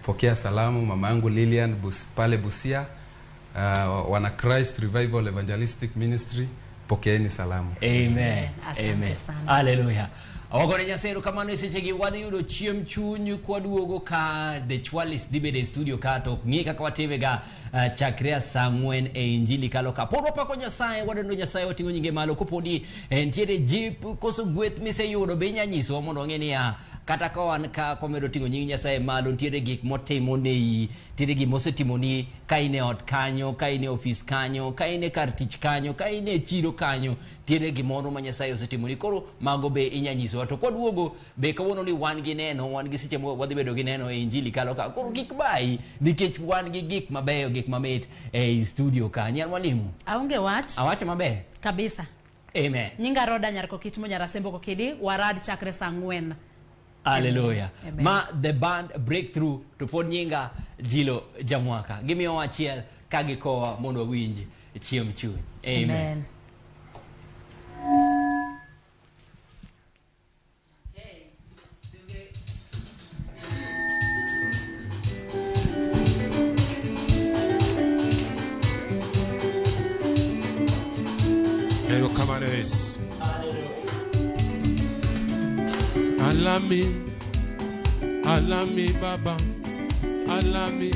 Pokea salamu mama yangu Lilian pale Busia. Wana Christ Revival Evangelistic Ministry, pokeeni salamu. Amen. Asante Amen. sana. Hallelujah. Wagone Nyasaye erokamano e sechegi wadhi yudo chiemb chuny kwaduogo ka The Chwalis dhi bedo e studio ka to ng'i kaka watimega chakre saa 4 e Injili kalo ka. Pod wapako Nyasaye, wadendo Nyasaye, wating'o nyinge malo. Kopodi ntiere jip koso gweth miseyudo be inya nyisowa mondo wang'e niya kata ka wan ka kwamedo ting'o nying Nyasaye malo, ntiere gik motimo nei, ntiere gik mosetimoni ka in e ot kanyo, ka in e ofis kanyo, ka in e kar tich kanyo, ka in e chiro kanyo, ntiere gimoro ma Nyasaye osetimoni. Koro mago be inya nyisowa. To kwaduogo be kawuono ni wan gi neno, wan gi seche ma wadhi bedo gi neno e Injili kalo ka. Koro kik bayi nikech wan gi gik mabeyo, gik mamit ei studio ka. Nyar mwalimu. Aonge wach. Awacho maber. Kabisa. Amen. Nyinga Roda Nyar Kokit Monyara Sembo Kokidi, warad chakre saa 4. Hallelujah. Amen. Ma the band Breakthrough to pod nyinga Jilo Jamwaka. Gimiyowa achiel ka gikowa mondo wawinj chiemb chuny. Amen. Amen. Erokamano Yesu. Alami, alami baba, alami,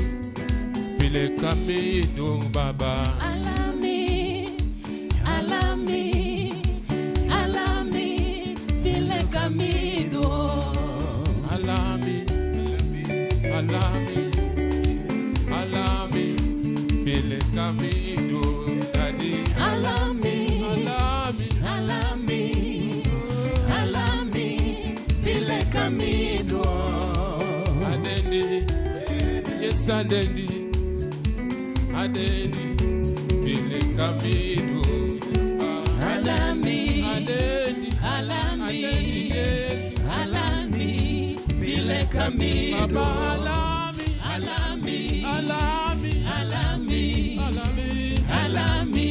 pile kami dung baba. Alami, alami, alami, pile kami duong. Alami, alami, alami, pile kami dung daddy. Alami, alami, alami, alami, pile kami duong. Adendi, yes adendi, adendi, pile kami dung. Alami, adendi, alami, adendi, yes. Alami, pile kami Baba duong. alami, alami, alami, alami, alami, alami,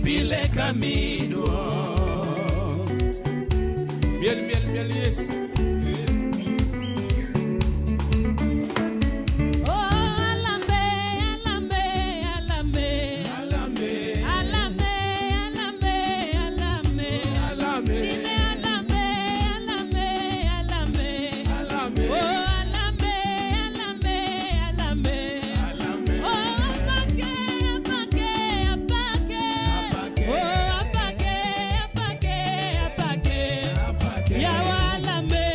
pile kami duong. Miel, miel, miel, yes. Oh, alame, alame, alame. Alame, Alame, alame, alame. alame, Dine alame, alame, alame. alame, Oh, alame, alame, alame. Alame, Oh, apake, apake, apake. Apake. Oh, apake, apake, apake. apake, Yawa alame,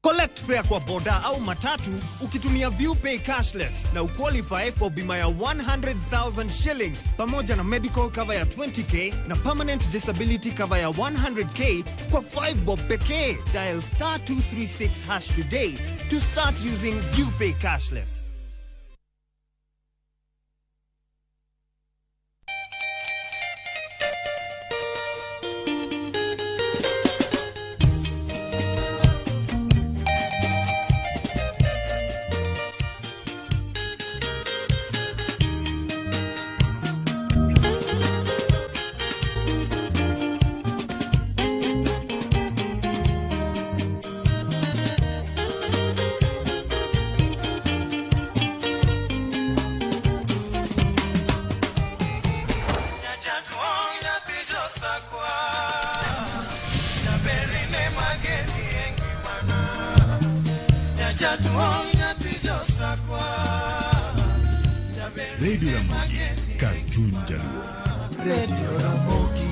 Collect fare kwa boda au matatu ukitumia ViewPay cashless na uqualify for bima ya 100,000 shillings pamoja na medical cover ya 20k na permanent disability cover ya 100k kwa 5 bob pekee. Dial star 236 hash today to start using ViewPay cashless. Radio Ramogi, kar chuny Jaluo. Radio Ramogi.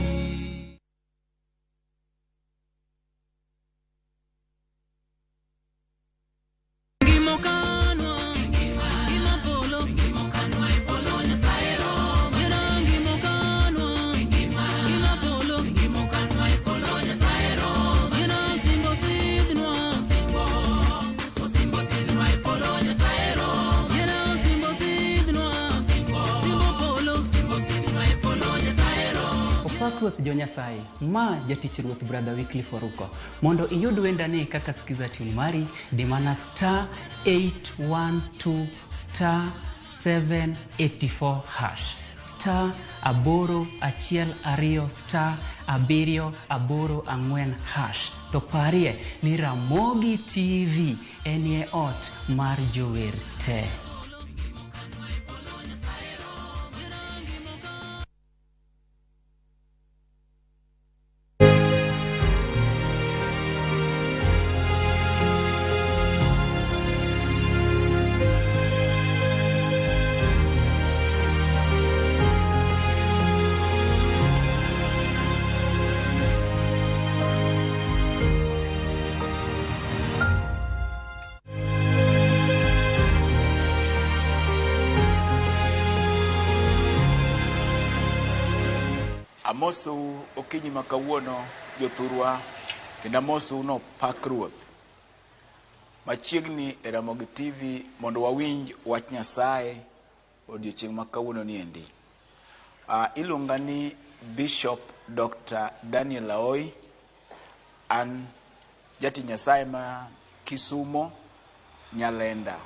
Opak Ruoth jo Nyasaye, ma jatich Ruoth Brother Wycliffe Oruko. Mondo iyud wendani kaka skiza tune mari, di mana star 812 star 784 hash. Star aboro achiel ariyo star abiriyo aboro ang'wen hash. To parie ni Ramogi TV enie ot mar jower te. Amosou okinyi ma kawuono jothurwa kendo amosou no pak ruoth. Machiegni e Ramogi TV mondo wawinj wach Nyasaye odiochieng' ma kawuono niendi. Iluonga ni Bishop Dr. Daniel Aoi, an jatich Nyasaye ma Kisumo, Nyalenda.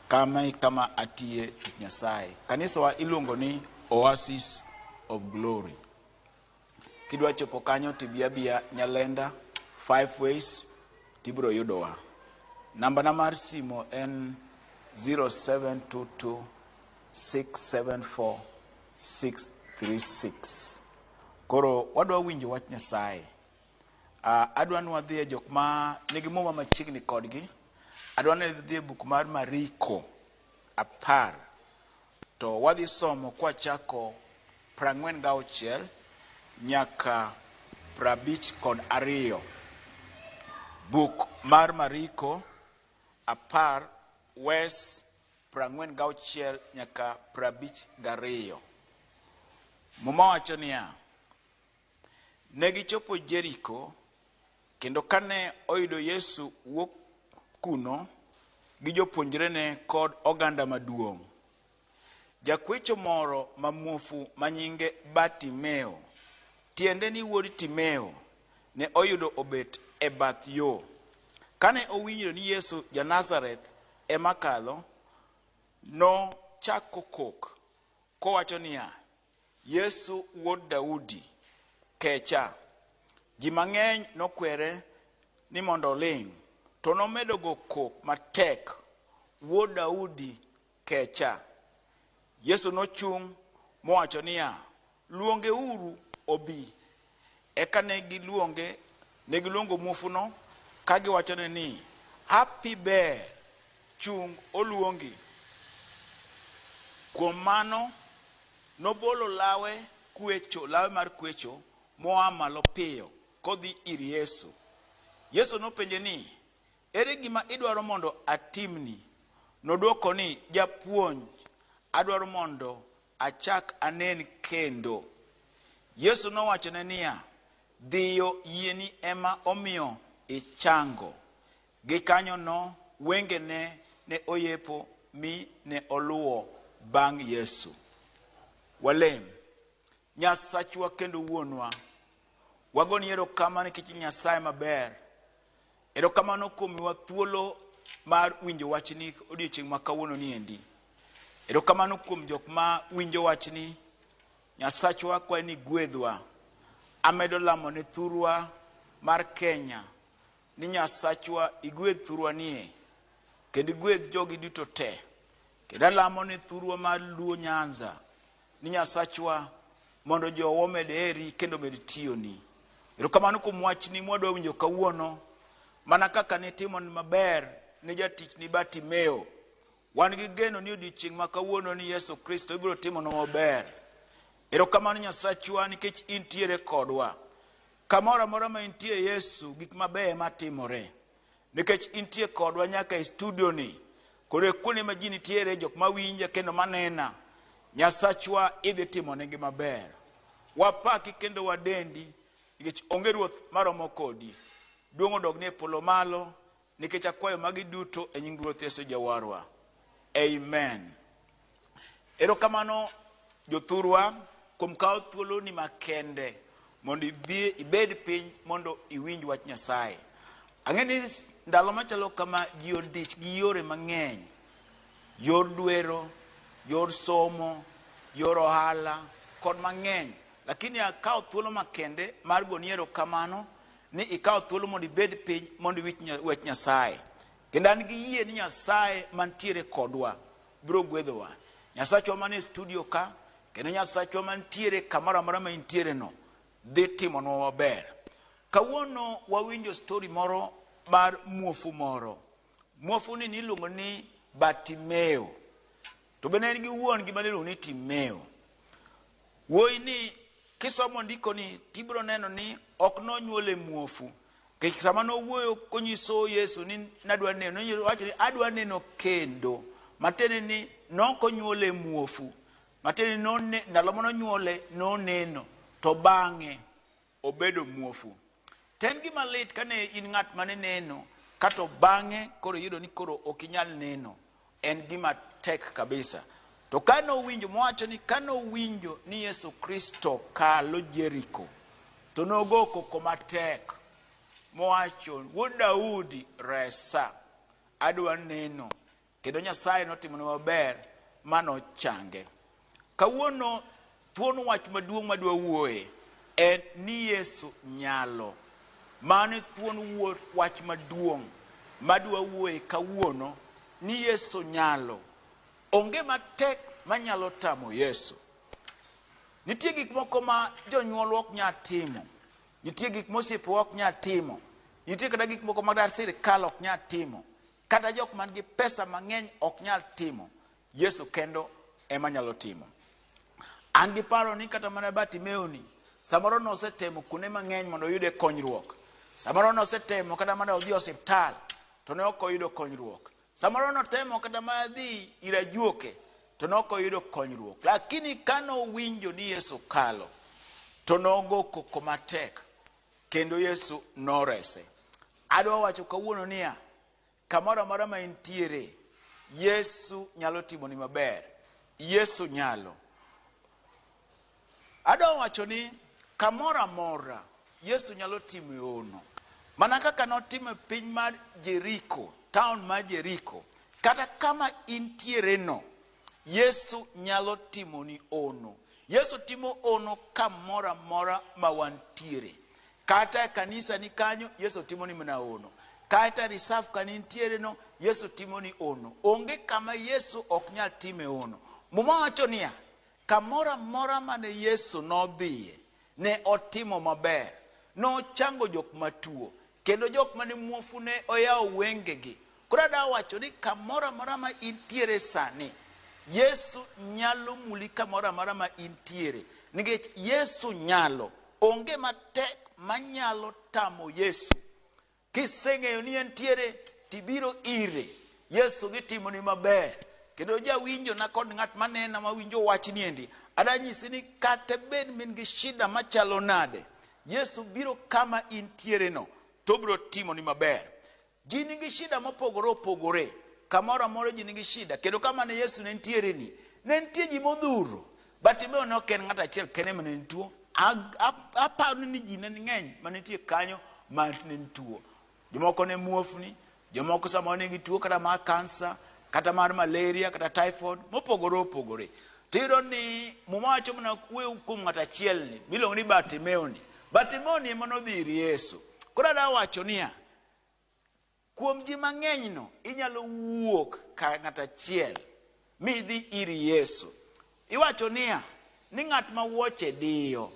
Kama kama atiye tich Nyasaye. Kanisa wa iluongo ni Oasis of Glory. Kidwa chopo kanyo tibi abiya Nyalenda, Five Ways, tibiro yudowa. Namba na mar simo en 0722 674 636. Koro wadwa winjo wach Nyasaye. Adwa ni wadhi e jok ma nigi muma machiegni kodgi. Adwa ni wadhi e buk mar Mariko 10. To wadhi somo kwachako 46 nyaka 52. Buk mar Mariko 10 wes 46 nyaka 52. Muma wacho niya, ne gichopo Jeriko, kendo kane oyudo Yesu wuok kuno gi jopuonjrene kod oganda maduong'. Jakwecho moro ma muofu ma nyinge Bartimeo, tiende ni wuod Timeo, ne oyudo obet e bath yo. Kane owinjo ni Yesu ja Nazareth ema kadho, nochako kok kowacho niya, Yesu wuod Daudi, kecha. Ji mang'eny nokwere ni mondo oling', to nomedo go kok matek, Wuod Daudi, kecha. Yesu nochung' mowacho niya, luongeuru obi. Eka ne giluongo muofuno ka giwachone ni, happy ber, chung' oluongi. Kuom mano nobolo lawe mar kwecho moa malo piyo kodhi ir Yesu. Yesu nopenje ni, Ere gima idwaro mondo atimni? Nodwoko ni, Japuonj, adwaro mondo achak anen kendo. Yesu nowachone niya, Dhiyo, yieni ema omiyo ichango. Gikanyono wengene ne oyepo mi ne oluwo bang' Yesu. Walem. Nyasachwa kendo Wuonwa, wagoni erokamano nikech in Nyasaye maber. Erokamano kuom miwa thuolo mar winjo wachni odiechieng' ma kawuono ni endi. Erokamano kuom jok ma winjo wachni. Nyasachwa akwayi ni gwedhwa. Amedo lamo ne thurwa mar Kenya ni Nyasachwa igwedh thurwa nie kendo igwedh jogi duto te. Kendo alamo ne thurwa mar Luo Nyanza ni Nyasachwa mondo jowa omed heri kendo omed tiyoni. Erokamano kuom wachni mwadwa winjo kawuono mana kaka nitimo maber ne jatichni Bartimeo. Wan gi geno ni odiechieng' ma kawuono ni Yesu Kristo ibiro timonwa maber. Erokamano Nyasachwa nikech intiere kodwa. Kamoro amora ma intie Yesu, gik mabeyo ema timore. Nikech intie kodwa nyaka e studio ni. Koro e kuonde ma ji nitiere, jok mawinja kendo manena, Nyasachwa idhi timonegi maber. Wapaki kendo wadendi, nikech onge ruoth maromo kodi. Duong' odogni e polo malo, nikech akwayo magi duto e nying Ruoth Yesu Jawarwa. Amen. Erokamano jothurwa kuom kawo thuoloni makende mondo ibi ibed piny mondo iwinj wach Nyasaye. Ang'e ni ndalo machalo kama ji odich gi yore mang'eny. Yor dwero, yor somo, yor ohala kod mang'eny. Lakini akawo thuolo makende mar goni erokamano ni ikawo thuolo mondo ibed piny mondo iwinj wach Nyasaye. Kendo an gi yie ni Nyasaye mantiere kodwa biro gwedhowa. Nyasachwa man e studio ka, kendo Nyasachwa mantiere kamoro amora ma intiere no, dhi timonwa maber. Kawuono wawinjo story moro mar muofu moro. Muofu ni niluongo ni Bartimeo. To be ne en gi wuon gi mane iluongo ni Timeo. Wuoyi ni kisomo ndiko ni tibiro neno ni ok nonyuole muofu. Nikech sama nowuoyo konyiso Yesu ni nadwa neno, nowacho ni adwa neno kendo. Matiende ni nok onyuole muofu. Matiende ni none, ndalo mane onyuole noneno to bang'e obedo muofu. To en gima lit kane in ng'at mane neno kato bang'e koro iyudo ni koro ok inyal neno. En gima tek kabisa. To kane owinjo, mowacho ni kane owinjo ni Yesu Kristo kalo Jeriko, to nogo koko matek mowacho, Wuod Daudi, resa, adwa neno. Kendo Nyasaye notimone maber ma nochange. Kawuono thuon wach maduong' madwa wuoye en ni Yesu nyalo. Mano e thuon wach maduong' madwa wuoye kawuono ni Yesu nyalo. Onge matek manyalo tamo Yesu. Nitie gik moko ma jonyuolwa ok nyal timo. Nitie gik ma osiepewa ok nyal timo. Nitie kata gik moko ma kata sirkal ok nyal timo. Kata jok man gi pesa mang'eny ok nyal timo. Yesu kendo ema nyalo timo. An gi paro ni kata mana Bartimeo ni, samoro nosetemo kuonde mang'eny mondo oyude konyruok. Samoro nosetemo kata mana odhi osiptal to ne ok oyudo konyruok. Samoro notemo kata mana dhi ir ajuoke to ne ok oyudo konyruok. Lakini kane owinjo ni Yesu kalo, to nogo koko matek kendo Yesu norese. Adwa wacho kawuono niya, kamoro amora ma intiere, Yesu nyalo timoni maber. Yesu nyalo. Adwa wacho ni kamoro amora Yesu nyalo timo hono. Mana kaka notimo e piny mar Jeriko, town mar Jeriko, kata kama intiere no, Yesu nyalo timoni hono. Yesu timo hono kamoro amora ma wantiere. Kata e kanisa ni kanyo, Yesu timoni mana hono. Kata e reserve ka nintiere no, Yesu timoni hono. Onge kama Yesu ok nyal time hono. Muma wacho niya, kamoro amora mane Yesu nodhiye, ne otimo maber. Nochango jok matuo, kendo jok mane muofu ne oyawo wengegi. Koro adwa wacho ni kamoro amora ma intiere sani, Yesu nyalo muli kamoro amora ma intiere. Nikech Yesu nyalo. Onge matek manyalo tamo Yesu. Kiseng'eyo ni entiere, tibiro ire, Yesu dhi timoni maber. Kendo jawinjo na kod ng'at manena mawinjo wach niendi, adanyisi ni kata bed min gi shida machalo nade, Yesu biro kama intiere no, to obiro timoni maber. Ji nigi shida mopogore opogore, kamoro amora ji nigi shida, kendo kama ne Yesu ne nitiere ni, ne nitie ji modhuro. Bartimeo ne ok en ng'at achiel kende mane nituo. Aparo ni ji ne ng'eny mane nitie kanyo ma ne nituo. Jomoko ne muofni, jomoko samoro ne nigi tuo kata mar kansa, kata mar malaria, kata typhoid, mopogore opogore. To iyudo ni Muma wacho mana wuoyo kuom ng'at achiel ni, miluongo ni Bartimeo ni. Bartimeo ni ema nodhi ir Yesu. Koro adwa wacho niya, kuom ji mang'eny no, inyalo wuok ka ng'at achiel mi idhi ir Yesu. Iwacho niya, ni ng'at ma wuoche diyo,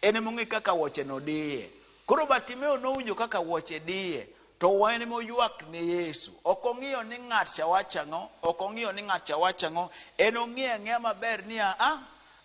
en ema ong'e kaka wuoche no diye. Koro Bartimeo nowinjo kaka wuoche diye, to en ema oywak ne Yesu. Ok ong'iyo ni ng'at cha wacho ang'o, ok ong'iyo ni ng'at cha wacho ang'o, en ong'iyo ang'eya maber niya, ah,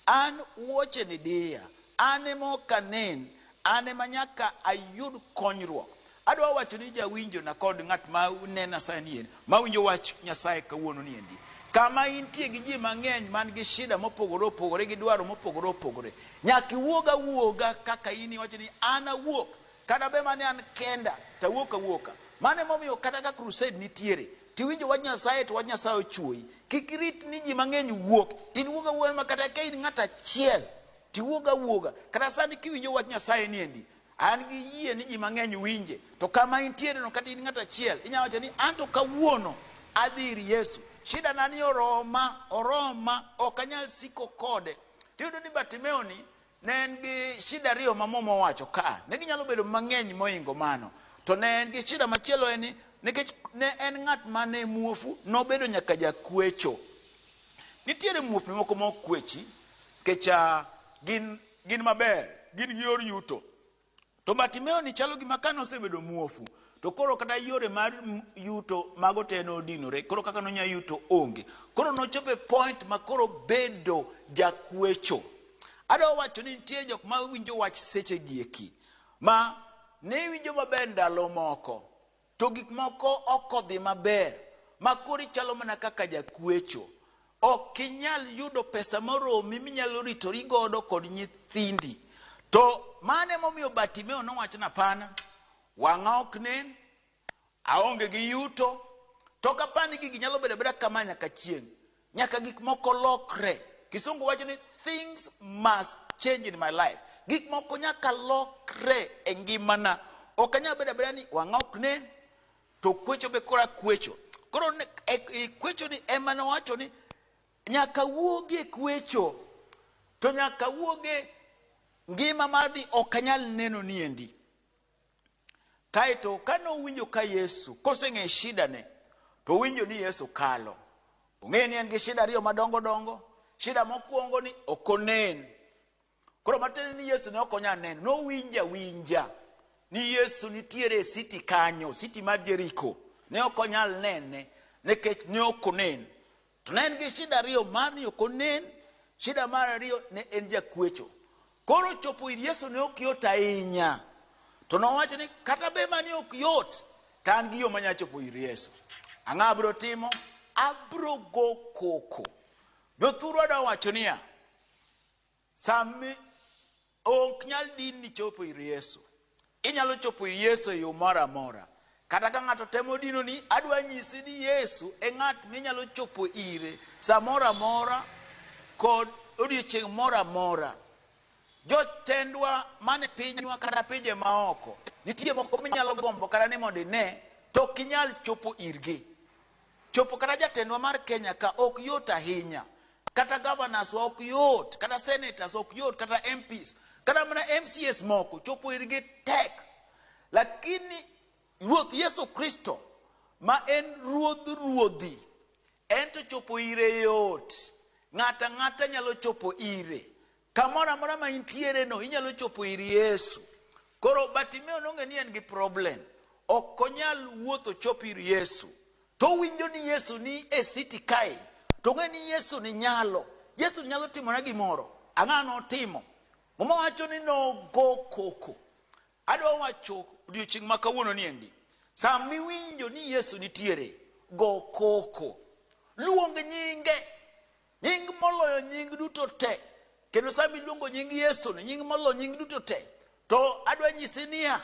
an wuoche ni diya, an ema ok anen, an ema nyaka ayud konyruok. Adwa wacho ni jawinjo na kod ng'at ma nena sani endi, ma winjo wach Nyasaye kawuono ni endi. Kama intie gi ji mang'eny man gi shida mopogore opogore gi dwaro mopogore opogore, nyaka iwuog awuoga kaka in iwacho ni an awuok, kata be mane an kenda, to awuok awuoka. Mano emomiyo kata ka crusade nitiere, tiwinjo wach Nyasaye to wach Nyasaye ochuoyi. Kik irit ni ji mang'eny wuok, in wuog awuoga ma kata ka in ng'at achiel, tiwuog awuoga. Kata sani kiwinjo wach Nyasaye ni endi, an gi yie ni ji mang'eny winje, to kama intiere no kata in ng'at achiel, inyalo wacho ni an to kawuono adhi ir Yesu. Shida na ni oroma, oroma, ok anyal siko kode. Tiyudo ni Bartimeo ni ne en gi shida ariyo ma Muma owacho ka, ne ginyalo bedo mang'eny moingo mano. To ne en gi shida machielo en ni, nikech ne en ng'at mane muofu, nobedo nyaka jakwecho. Nitiere muofni moko ma ok kwechi, nikech gin maber, gin gi yor yuto. To Bartimeo ni chalo gima kane osebedo muofu, to koro kata yore mar yuto mago te nodinore, koro kaka nonya yuto onge. Koro nochopo e point ma koro bedo jakwecho. Adwa wacho ni nitie jok ma winjo wach seche gi eki, ma ne winjo maber ndalo moko, to gik moko ok odhi maber, ma koro ichalo mana kaka jakwecho. Ok inyal yudo pesa moromi minyalo ritori godo kod nyithindi. To mano emomiyo Bartimeo nowacho ni hapana, wang'a ok nen, aonge gi yuto, to ok apar ni gigi nyalo bedo abeda kama nyaka chieng'. Nyaka gik moko lokre. Kisungu wacho ni things must change in my life. Gik moko nyaka lokre e ngimana. Ok anyal bedo abeda ni wang'a ok nen, to kwecho be koro akwecho. Koro e kwecho ni ema nowacho ni nyaka wuogi e kwecho, to nyaka wuogi ngima mar ni ok anyal neno niendi. Kaeto kane owinjo ka Yesu, koseng'eyo shida ne, to owinjo ni Yesu kalo. Ong'eyo ni en gi shida ariyo madongo dongo. Shida mokwongo ni ok onen. Koro matiende ni Yesu ne ok onyal neno, nowinjo awinja ni Yesu nitiere e city kanyo, city mar Jericho. Ne ok onyal nene nikech ne ok onen. To ne en gi shida ariyo mar ni ok onen, shida mar ariyo ne en jakwecho. Koro chopo ir Yesu ne ok yot ahinya. To nowacho ni kata be mani ok yot, to an gi yo manya chopo ir Yesu. Ang'o abiro timo? Abiro go koko. Jothurwa adwa wacho niya, sami ok nyal dini chopo ir Yesu. Inyalo chopo ir Yesu e yo moro amora. Kata ka ng'ato temo dino ni, adwa nyisi ni Yesu e ng'at minyalo chopo ire samoro amora kod odiochieng' moro amora. Jotendwa mane pinywa kata pinje maoko, nitie moko minyalo gombo kata ni mondo ine, to ok inyal chopo irgi. Chopo kata jatendwa mar Kenya ka ok yot ahinya. Kata governors wa ok yot, kata senators ok yot, kata MPs, kata mana MCAs moko chopo irgi tek. Lakini Ruoth Yesu Kristo ma en ruodh ruodhi, en to chopo ire yot. Ng'ato ang'ata nyalo chopo ire. Kamoro amora ma intiere no, inyalo chopo ir Yesu. Koro Bartimeo nong'e ni en gi problem. Ok onyal wuotho chop ir Yesu. To owinjo ni Yesu ni e city kae. To ong'e ni Yesu ni nyalo. Yesu nyalo timona gimoro. Ang'o notimo? Muma wacho ni nogo koko. Adwa wacho odiochieng' ma kawuono ni endi. Sama iwinjo ni Yesu nitiere, go koko. Luong nyinge. Nying moloyo nying duto te. Kendo sama iluongo nying Yesu ni nying moloyo nying duto te, to adwa nyisi niya,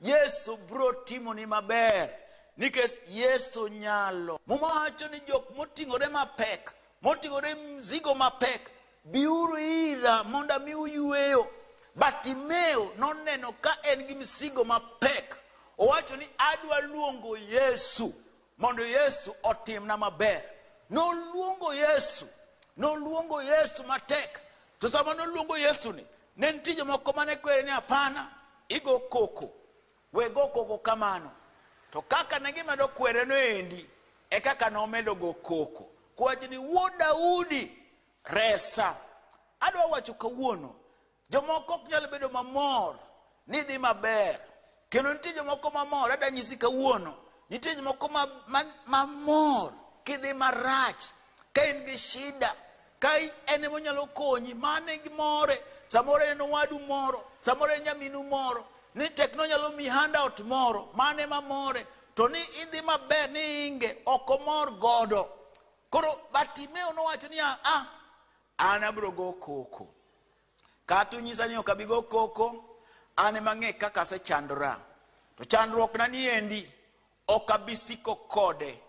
Yesu biro timoni maber. Nikech Yesu nyalo. Muma wacho ni jok moting'ore mapek, moting'ore mzigo mapek, biuru ira mondo amiu yweyo. Bartimeo noneno ka en gi msigo mapek. Owacho ni adwa luongo Yesu mondo Yesu otimna maber. Noluongo Yesu, noluongo Yesu matek. To sama noluongo Yesu ni, ne nitie jomoko mane kwere ni hapana, igo koko. We go koko kamano. To kaka ne gimedo kwere no endi, e kaka nomedo go koko. Kowacho ni wuod Daudi, resa. Adwa wacho kawuono, jomoko ok nyal bedo mamor ni dhi maber. Kendo nitie jomoko mamor, adwa nyisi kawuono, nitie jomoko mamor kidhi marach, ka in gi shida, ka en ema onyalo konyi, mano e gimore. Samoro en owadu moro, samoro en nyaminu moro, ni tek nonyalo miyi handout moro, mano ema more. To ni idhi maber ni inge, ok omor godo. Koro Bartimeo nowacho niya, ah, an abiro go koko. Kata unyisa ni ok abi go koko, an ema ang'e kaka asechandora. To chandruok na ni endi, ok abi siko kode.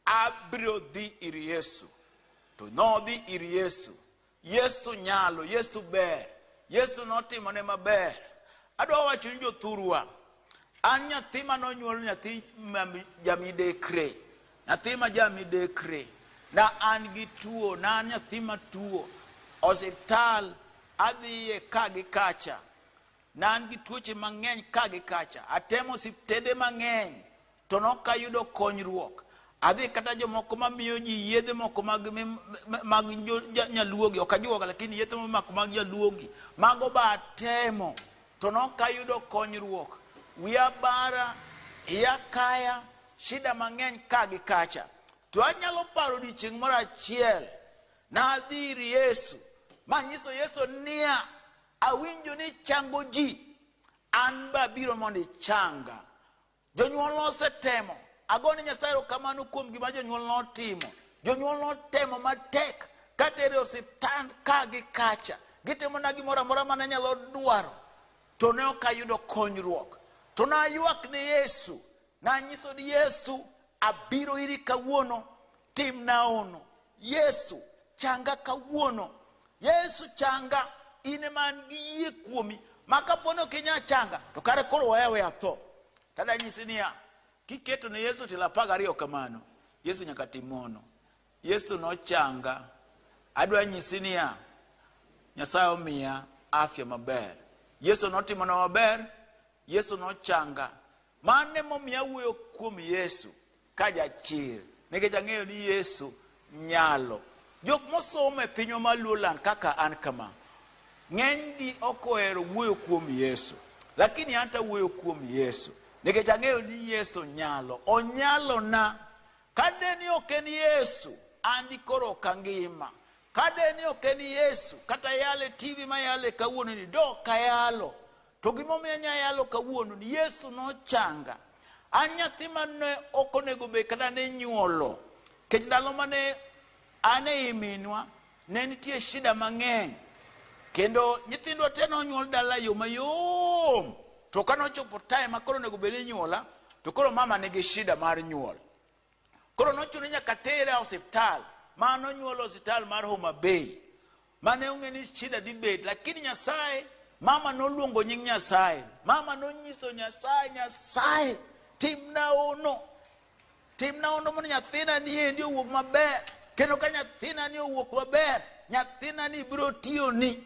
Abiro dhi ir Yesu. To nodhi ir Yesu. Yesu nyalo, Yesu ber. Yesu notimone maber. Adwa wacho ni jothurwa, an nyathi manonyuol nyathi jamidekre. Nyathi ma jamidekre. Na an gi tuo, na an nyathi matuo. Osiptal adhiye ka gi kacha. Na an gi tuoche mang'eny ka gi kacha. Atemo osiptende mang'eny to nok ayudo konyruok. Adhi kata jomoko mamiyo ji yedhe moko mag nyaluogi, ok ajuoga, lakini yedhe mamako mag nyaluogi, mago ba atemo to nok ayudo konyruok. Wiya bara, iya kaya, shida mang'eny ka gi kacha. To anyalo paro odiochieng' moro achiel, nadhi ir Yesu, manyiso Yesu niya, awinjo ni chango ji, an be abiro mondo ichanga. Jonyuol nosetemo. Agone Nyasaye erokamano kuom gima jonyuol notimo. Jonyuol notemo matek katere e osiptal ka gi kacha. Gitimo na gimoro amora mane anyalo dwaro. To ne ok ayudo konyruok. To naywak ne Yesu. Nanyiso ni Yesu, abiro iri kawuono, timna hono. Yesu, changa kawuono. Yesu changa, in ema an gi yie kuomi. Ma kapo ni ok inyal changa, to kare koro weya aweya atho. Tada nyisi niya, kiketo ne Yesu tielo 12 kamano, Yesu nyaka tim hono. Yesu nochanga. Adwa nyisi niya, Nyasaye omiya afya maber. Yesu notimona maber, Yesu nochanga. Mano emomiyo awuoyo kuom Yesu ka jachir, nikech ang'eyo ni Yesu nyalo. Jok mosomo e pinywa mar Luoland kaka an kama, ng'enygi ok ohero wuoyo kuom Yesu. Lakini an to awuoyo kuom Yesu, nikech ang'eyo ni Yesu nyalo. Onyalona. Ka de ni ok en Yesu, an dikoro ok angima. Ka de ni ok en Yesu, kata yale TV mayale kawuono ni, do ok ayalo. To gimomiyo anya yalo kawuono ni Yesu nochanga. An nyathi mane ok onego bed kata ne nyuolo. Nikech ndalo mane an ei minwa, ne nitie shida mang'eny. Kendo nyithindwa te nonyuol dala e yo mayom. To ka nochopo time ma koro onego bed ni inyuola, to koro mama nigi shida mar nyuol. Koro nochuno ni nyaka tere e osiptal. Mano nyuol osiptal mar Homa Bay. Mane ong'e ni shida dhi bet, lakini Nyasaye, mama noluongo nying Nyasaye. Mama nonyiso Nyasaye, Nyasaye, timna hono. Timna hono mondo nyathina ni endi owuog maber. Kendo ka nyathina ni owuok maber, nyathina ni biro tiyoni.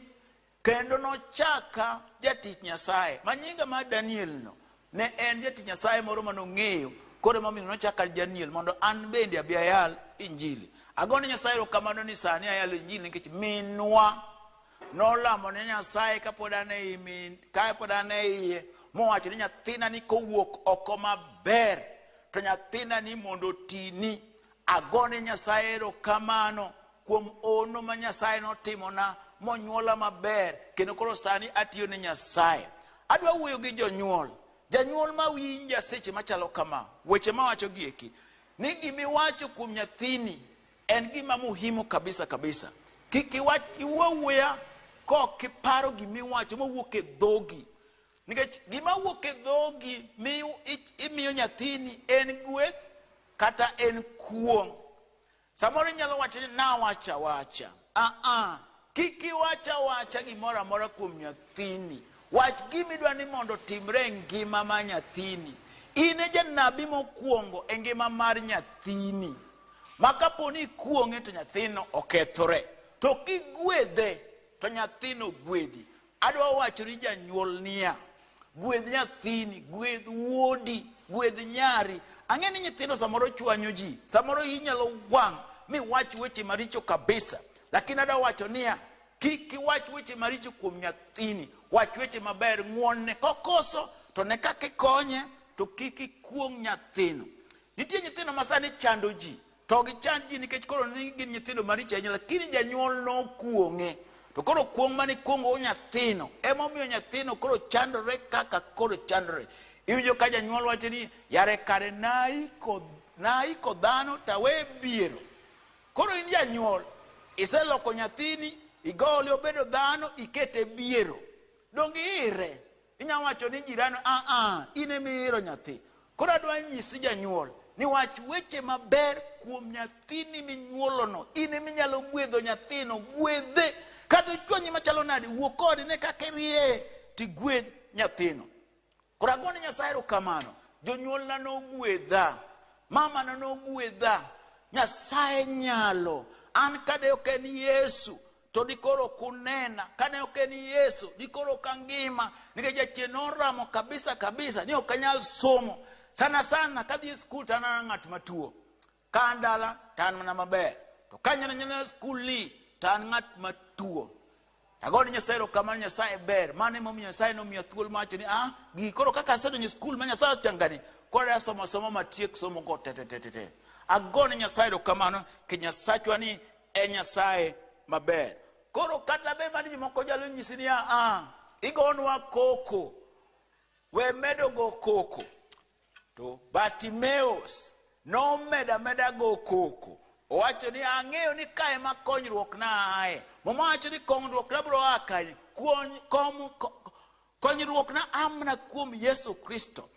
Kendo nochaka jatich Nyasaye. Ma nyinga mar Daniel no, ne en jatich Nyasaye moro manong'eyo. Koro emomiyo nochaka Daniel mondo an bende abi ayal Injili. Agone Nyasaye erokamano ni sani ayalo Injili nikech minwa nolamo ne Nyasaye kapod an ei min, kapod an e iye, mowacho ni nyathina ni kowuok oko maber, to nyathina ni mondo otini. Agone Nyasaye erokamano kuom ono ma Nyasaye notimona monyuola maber, kendo koro sani atiyo ne Nyasaye. Adwa wuoyo gi jonyuol. Janyuol ma winja seche machalo kama, weche mawacho gi eki, ni gimiwacho kuom nyathini en gima muhimu kabisa kabisa. Kik iwach iwuo awuoya kok iparo gimiwacho mowuok e dhogi. Nikech gima wuok e dhogi imiyo nyathini en gweth kata en kuong'. Samoro inyalo wacho ni nawacho awacha. Aa, kik iwach awacha gimoro amora kuom nyathini. Wach gima idwa ni mondo otimre e ngima mar nyathini. In e janabi mokwongo e ngima mar nyathini. Ma kapo ni ikuong'e to nyathino okethore. To kigwedhe to nyathino gwedhi. Adwa wacho ni janyuol niya, gwedh nyathini, gwedh wuodi, gwedh nyari. Ang'e ni nyithindo samoro chwanyo ji, samoro inyalo wang' miwach weche maricho kabisa. Lakini adwa wacho niya, kik iwach weche maricho kuom nyathini, wach weche maber, ng'uonne kokoso to ne kaka ikonye, to kik ikuong' nyathino. Nitie nyithindo ma sani chando ji, to gichand ji nikech koro ni gin nyithindo maricho ahinya, lakini janyuol nokuong'e. To koro kuong' mane ikuong'o nyathino, emomiyo nyathino koro chandore kaka koro chandore. Iwinjo ka janyuol wacho ni yare kare naiko dhano tawe biero. Koro in janyuol, iseloko nyathini, igole obedo dhano, ikete biero. Donge iire? Inyalo wacho ni jirani, aa, in ema iiro nyathi. Koro adwa nyisi janyuol ni wach weche maber kuom nyathini minyuolono. In ema inyalo gwedho nyathino, gwedhe. Kata ochwanyi machalo nade, wuo kode ne kaka irieye, tigwedh nyathino. Koro agone Nyasaye erokamano. Jonyuolna nogwedha, mamana nogwedha. Nyasaye nyalo. An kade ok en Yesu, to dikoro ok unena. Kane ok en Yesu, dikoro ok angima. Nikech jachien noramo kabisa kabisa ni ok anyal somo. Sana sana kadhi e skul to an ana ng'at matuo. Ka an dala to an mana maber. To ka anyalo nyalo skul ni to an ng'at matuo. Agone Nyasaye erokamano, Nyasaye ber. Mano emomiyo Nyasaye nomiya thuolo mawacho ni ah, gigi koro kaka asedonjo e skul ma Nyasaye ochangani, koro asomo asoma matiek somo go te te te te te. Agone Nyasaye erokamano nikech Nyasachwa ni e Nyasaye maber. Koro kata be mani jomoko nyalo nyisi ni ah, igonwa koko. We medo go koko. To Bartimeus nomedo ameda go koko. Owacho ni ang'eyo ni kae ma konyruok na ae. Muma wacho ni konyruok na biro a kanye? Konyruok na a mana kuom Yesu Kristo.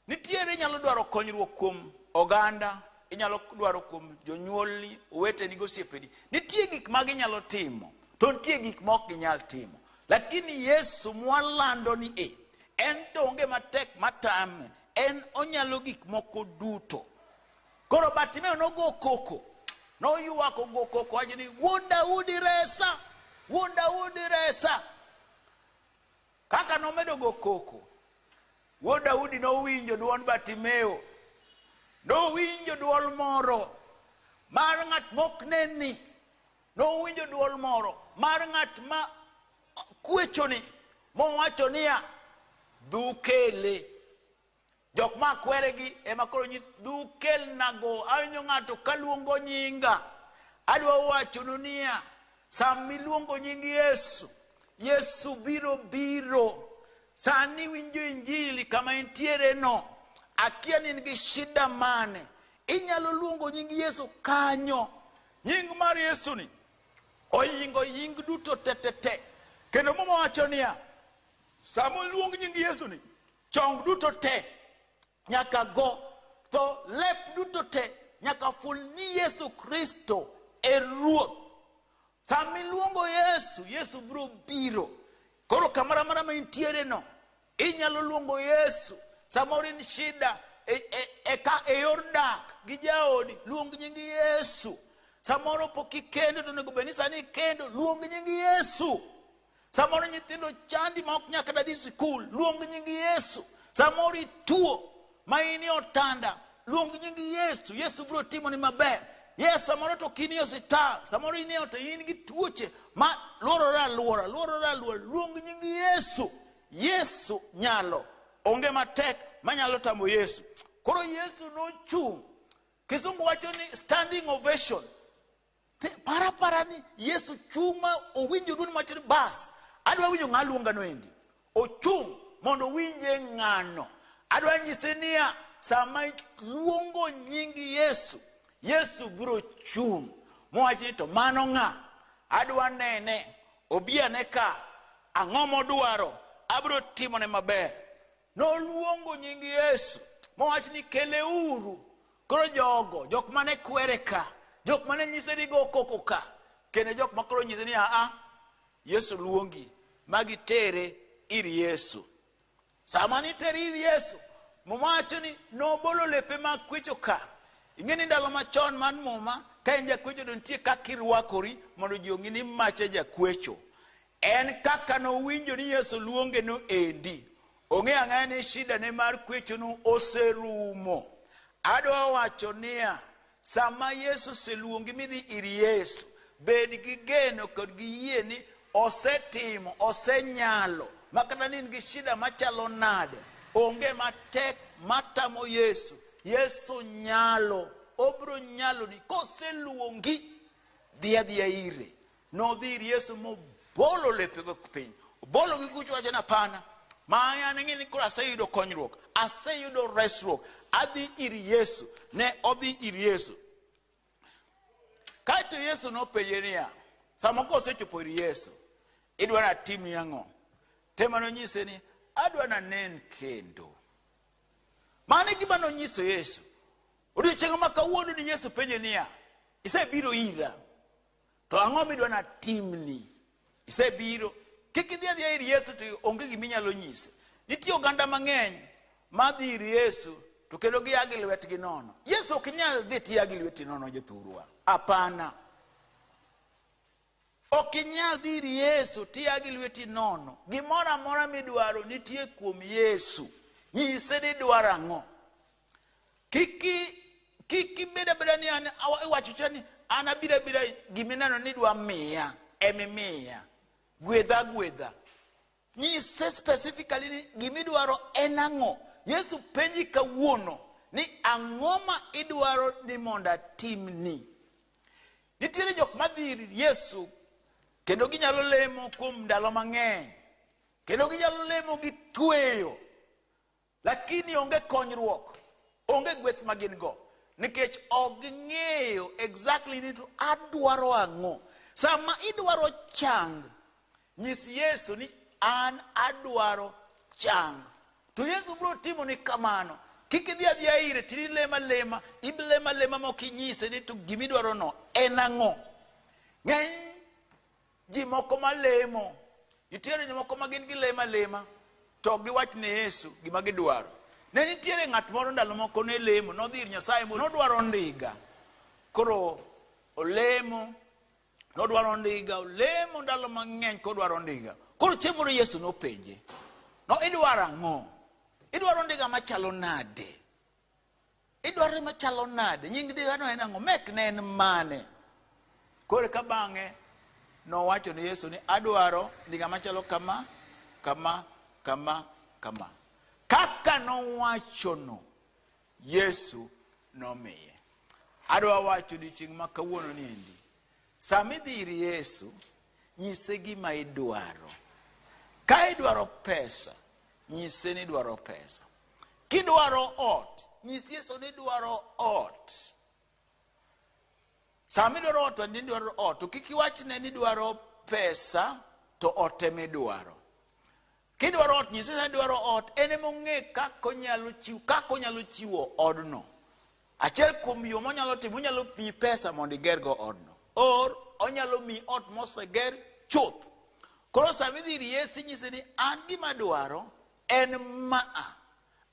Nitiere inyalo dwaro konyruok kuom oganda, inyalo dwaro kuom jonyuolni, oweteni gi osiepeni. Nitie gik ma ginyalo timo, to nitie gik ma ok ginyal timo. Lakini Yesu mwalando ni e, en to onge matek matame, en onyalo gik moko duto. Koro Bartimeo nogo koko, noywak ogo koko wacho ni Wuod Daudi resa, Wuod Daudi resa. Kaka nomedo go koko, Wuod Daudi nowinjo duond Bartimeo, nowinjo duol moro mar ng'at mok neni, nowinjo duol moro mar ng'at ma kwechoni, mowacho niya, dhukele. Jok ma kweregi ema koro nyis dhukelnago. Awinjo ng'ato kaluongo nyinga. Adwa wachonu niya, sama iluongo nying Yesu, Yesu biro biro. Sani winjo injili kama intiere no, akia ni in gi shida mane. Inyalo luongo nying Yesu kanyo. Nying mar Yesu ni oyingo nying duto te te te. Kendo Muma wacho niya, sama oluong nying Yesu ni, chong duto te nyaka go, to lep duto te nyaka ful ni Yesu Kristo e Ruoth. Sama iluongo Yesu, Yesu biro biro. Koro kamoro amora ma intiere no, inyalo luongo Yesu. Samoro in shida e yor dak gi jaodi, luong nying Yesu. Samoro pok ikendo to onego bed ni sani ikendo, luong nying Yesu. Samoro nyithindo chandi ma ok nyal kata dhi sikul, luong nying Yesu. Samoro ituo ma in e otanda, luong nying Yesu, Yesu biro timoni maber. Yes, samoro to ok in e osiptal, samoro in e ot, in gi tuoche ma luorore aluora, luorore aluora, luong nying Yesu. Yesu nyalo, onge matek manyalo tamo Yesu. Koro Yesu nochung'. Kisungu wacho ni standing ovation. Para para ni Yesu chung' ma owinjo duond mawacho ni bas, adwa winjo ng'a luonga no endi. Ochung' mondo owinje ng'ano. Adwa nyisi niya, sama iluongo nying Yesu, Yesu biro chung' mowach ni to mano ng'a? Adwa nene, obi ane ka, ang'o modwaro? Abiro timone maber. Noluongo nying Yesu mowach ni keleuru. Koro jogo, jok mane kwere ka, jok mane nyise ni go koko ka, kendo jok ma koro nyise ni aa, Yesu luongi, ma gitere ir Yesu. Sama nitere ir Yesu, Muma wacho ni nobolo lepe mag kwecho ka. Ing'e ni ndalo machon mar Muma, ka in jakwecho to nitie kaka irwakori mondo ji ong'e ni macha jakwecho. En kaka nowinjo ni Yesu luonge no endi. Ong'e ang'eya ni shida ne mar kwecho no oserumo. Adwa wacho niya, sama Yesu oseluongi midhi ir Yesu, bed gi geno kod gi yie ni osetimo, osenyalo, ma kata ni in gi shida machalo nade, onge matek matamo Yesu. Yesu nyalo, obiro nyaloni. Koseluongi, dhi adhiya ire. Nodhi ir Yesu mobolo lepego piny. Obolo gi kucho wacho ni hapana. Ma an ing'e ni koro aseyudo konyruok, aseyudo resruok, adhi ir Yesu. Ne odhi ir Yesu. Kaeto Yesu nopenje niya, sama kosechopo ir Yesu, idwa natimni ang'o? Tema nonyise ni, adwa nanen kendo. Mano e gima nonyiso Yesu. Odiechieng' ma kawuono ni Yesu penje niya, isebiro ira, to ang'o midwa natimni? Isebiro. Kik idhi adhiya ir Yesu to onge gima inyalo nyise. Nitie oganda mang'eny madhi ir Yesu to kendo gia gi lwetgi nono. Yesu ok nyal dhi tiya gi lweti nono jothurwa. Hapana. Ok inyal dhi ir Yesu tiya gi lweti nono. Gimoro amora midwaro nitie kuom Yesu. Nyise ni idwaro ang'o. Kik ibed abeda ni an iwacho cha ni an abiro abira gimineno ni idwa miya emimiya. Gwedha gwedha. Nyise specifically ni gimidwaro en ang'o. Yesu penji kawuono ni ang'o ma idwaro ni mondo atimni. Nitiere jok madhi ir Yesu kendo ginyalo lemo kuom ndalo mang'eny. Kendo ginyalo lemo gi tweyo. Lakini onge konyruok, onge gweth ma gin go. Nikech ok ging'eyo exactly ni to adwaro ang'o. Sama idwaro chang, nyis Yesu ni an adwaro chang. To Yesu biro timo ni kamano. Kik idhi adhiya ire tilema lema, ibilema lema mok inyise ni to gimidwaro no en ang'o. Ng'eny ji moko malemo, nitiere jomoko ma gin gilemo alema to giwach ne Yesu gima gidwaro. Ne nitiere ng'at moro ndalo moko ne lemo, nodhi ir Nyasaye nodwaro ndiga. Koro olemo, nodwaro ndiga, olemo ndalo mang'eny kodwaro ndiga. Koro chieng' moro Yesu nopenje, no idwaro ang'o? Idwaro ndiga machalo nade? Idwaro machalo nade? Nying ndigano en ang'o? Mek ne en mane? Koro ka bang'e nowacho ne Yesu ni adwaro ndiga machalo kama, kama, kama, kama. Kaka nowachono, Yesu nomiye. Adwa wacho odiechieng' ma kawuono ni endi. Sama idhi ir Yesu, nyise gima idwaro. Ka idwaro pesa, nyise ni idwaro pesa. Kidwaro ot, nyis Yesu ni idwaro ot. Sama idwaro ot, to idwaro ot. To kik iwachne ni idwaro pesa, to ot ema idwaro. Kidwaro ot, nyise ni idwaro ot, en ema ong'e kaka onyalo chiwo, kaka onyalo chiwo odno. Achiel kuom yo monyalo timo, onyalo miyi pesa mondo igergo odno. Or onyalo miyi ot moseger chuth. Koro sama idhi ir Yesu inyise ni an gima adwaro en maa.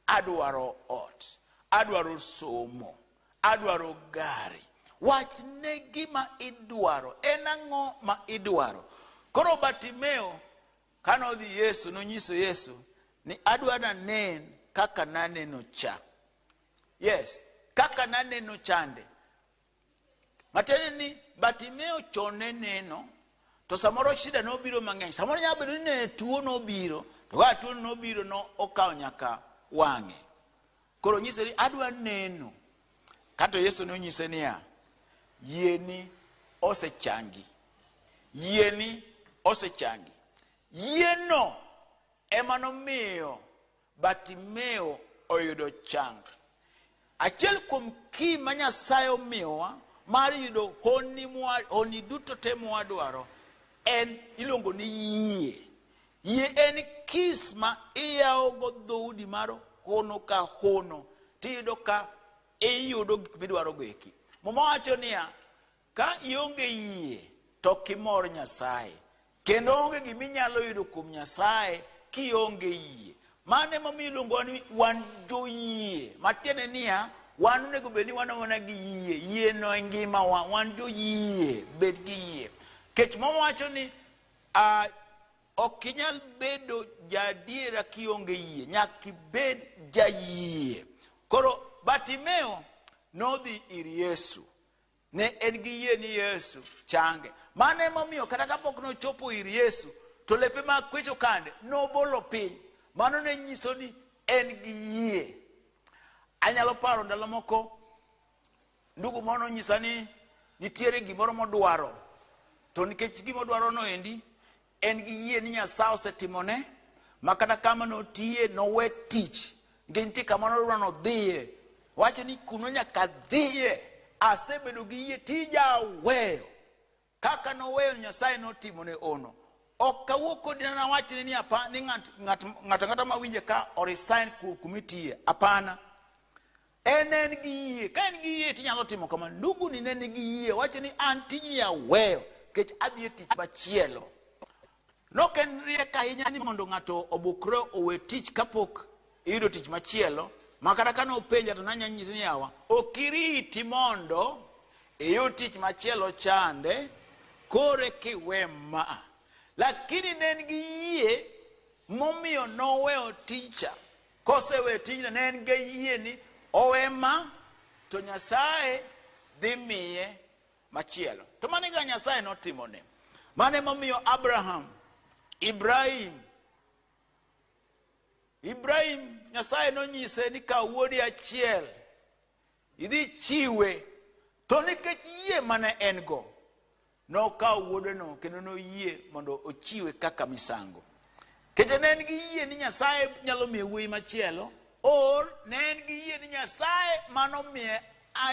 Adwaro ot, adwaro somo, adwaro gari. Wachne gima idwaro, en ang'o ma idwaro. Koro Bartimeo kane odhi Yesu nonyiso Yesu ni adwa nanen kaka naneno cha. Yes, kaka naneno chande. Matiende ni Bartimeo chon ne neno, to samoro shida nobiro mang'eny. Samoro nyalo bedo ni ne tuo nobiro, to ka tuo nobiro no okawo nyaka wang'e. Koro nyise ni adwa neno. Kato Yesu nonyise niya, yieni osechangi. Yieni osechangi. Yieno ema nomiyo Bartimeo oyudo chang. Achiel kuom ki ma Nyasaye omiyowa mar yudo honni duto te mwadwaro en iluongo ni yie. Yie en kis ma iyawogo dhoudi mar hono ka hono tiyudo ka iyudo gik midwaro go eki. Muma wacho niya, ka ionge yie to ok imor Nyasaye, kendo onge giminyalo yudo kuom Nyasaye kionge yie. Mano emomiyo iluongowa ni wan joyie, matiende niya, wan onego bed ni wan mana gi yie. Yie no e ngimawa, wan joyie, bed gi yie. Kech Muma wacho ni ok inyal bedo jaadiera kionge yie, nyaka ibed jayie. Koro Bartimeo nodhi ir Yesu, ne en gi yie ni Yesu change. Mano emomiyo kata kapok nochopo ir Yesu, to lepe mag kwecho kande nobolo piny. Mano ne nyiso ni en gi yie. Anyalo paro ndalo moko, ndugu moro nonyisa ni nitiere gimoro modwaro, to nikech gimodwaro no endi, en gi yie ni Nyasaye osetimone, ma kata kama notiye nowe tich, nikech nitie kama nodwaro nodhiye. Wacho ni kuno nyaka dhiye, asebedo gi yie tija aweyo. Kaka noweyo Nyasaye notimone ono. Ok awuo kodi nawachni ni apa ni ng'ato ang'ata mawinje ka o resign kumitiye. Hapana. En gi yie. Ka en gi yie tinyalo timo kama. Ndugu ni ne nigi yie. Wacho ni an tijni aweyo nikech adhi e tich machielo. Nok en riek ahinya ni mondo ng'ato obukre owe tich kapok iyudo tich machielo, ma kata ka nopenja to nanya nyisi ni yawa, ok iriti mondo iyud tich machielo chande, kore kiwe ma. Lakini ne en gi yie momiyo noweyo ticha. Koseweyo tijno ne en gi yie ni owe ma to Nyasaye dhi miye machielo. To mano e gima Nyasaye notimone. Mano emomiyo Abraham, Ibrahim Nyasaye nonyise ni kaw wuodi achiel idhi chiwe, to nikech yie mane en go, nokawo wuodeno kendo noyie mondo ochiwe kaka misango. Nikech ne en gi yie ni Nyasaye nyalo miye wuoyi machielo, or ne en gi yie ni Nyasaye manomiye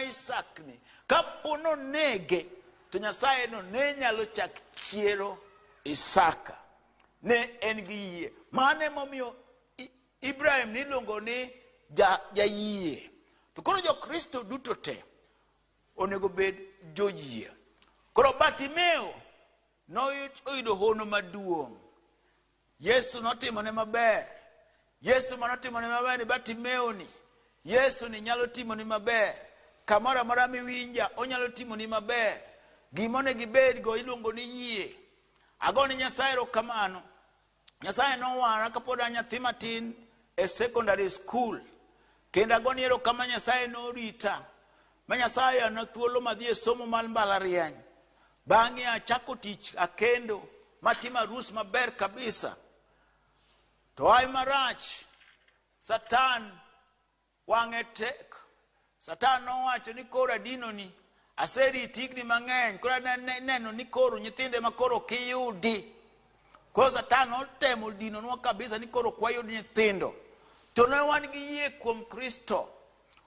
Isaac ni kapo nonege to Nyasaye no ne nyalo chak chiero Isaka. Ne en gi yie. Mano emomiyo Ibrahim niluongo ni jayie. To koro Jokristo duto te onego bed joyie. Koro Bartimeo noyudo hono maduong'. Yesu notimone maber. Yesu manotimone maber ni Bartimeo ni, Yesu ni nyalo timoni maber. Kamoro amora miwinja, onyalo timoni maber. Gima onego ibedgo iluongo ni yie. Agone Nyasaye erokamano. Nyasaye nowara kapod an nyathi matin e secondary school. Kendo agone erokamano Nyasaye norita. Ma Nyasaye oyana thuolo madhi e somo mar mbalariany. Bang'e achako tich akendo matimo arus maber kabisa. To ai marach, Satan wang'e tek. Satan nowacho ni koro adinoni, aseriti higni mang'eny, koro neno ni koro nyithinde ma koro ok iyudi. Koro Satan notemo dinonwa kabisa ni koro ok wayud nyithindo. To ne wan gi yie kuom Kristo.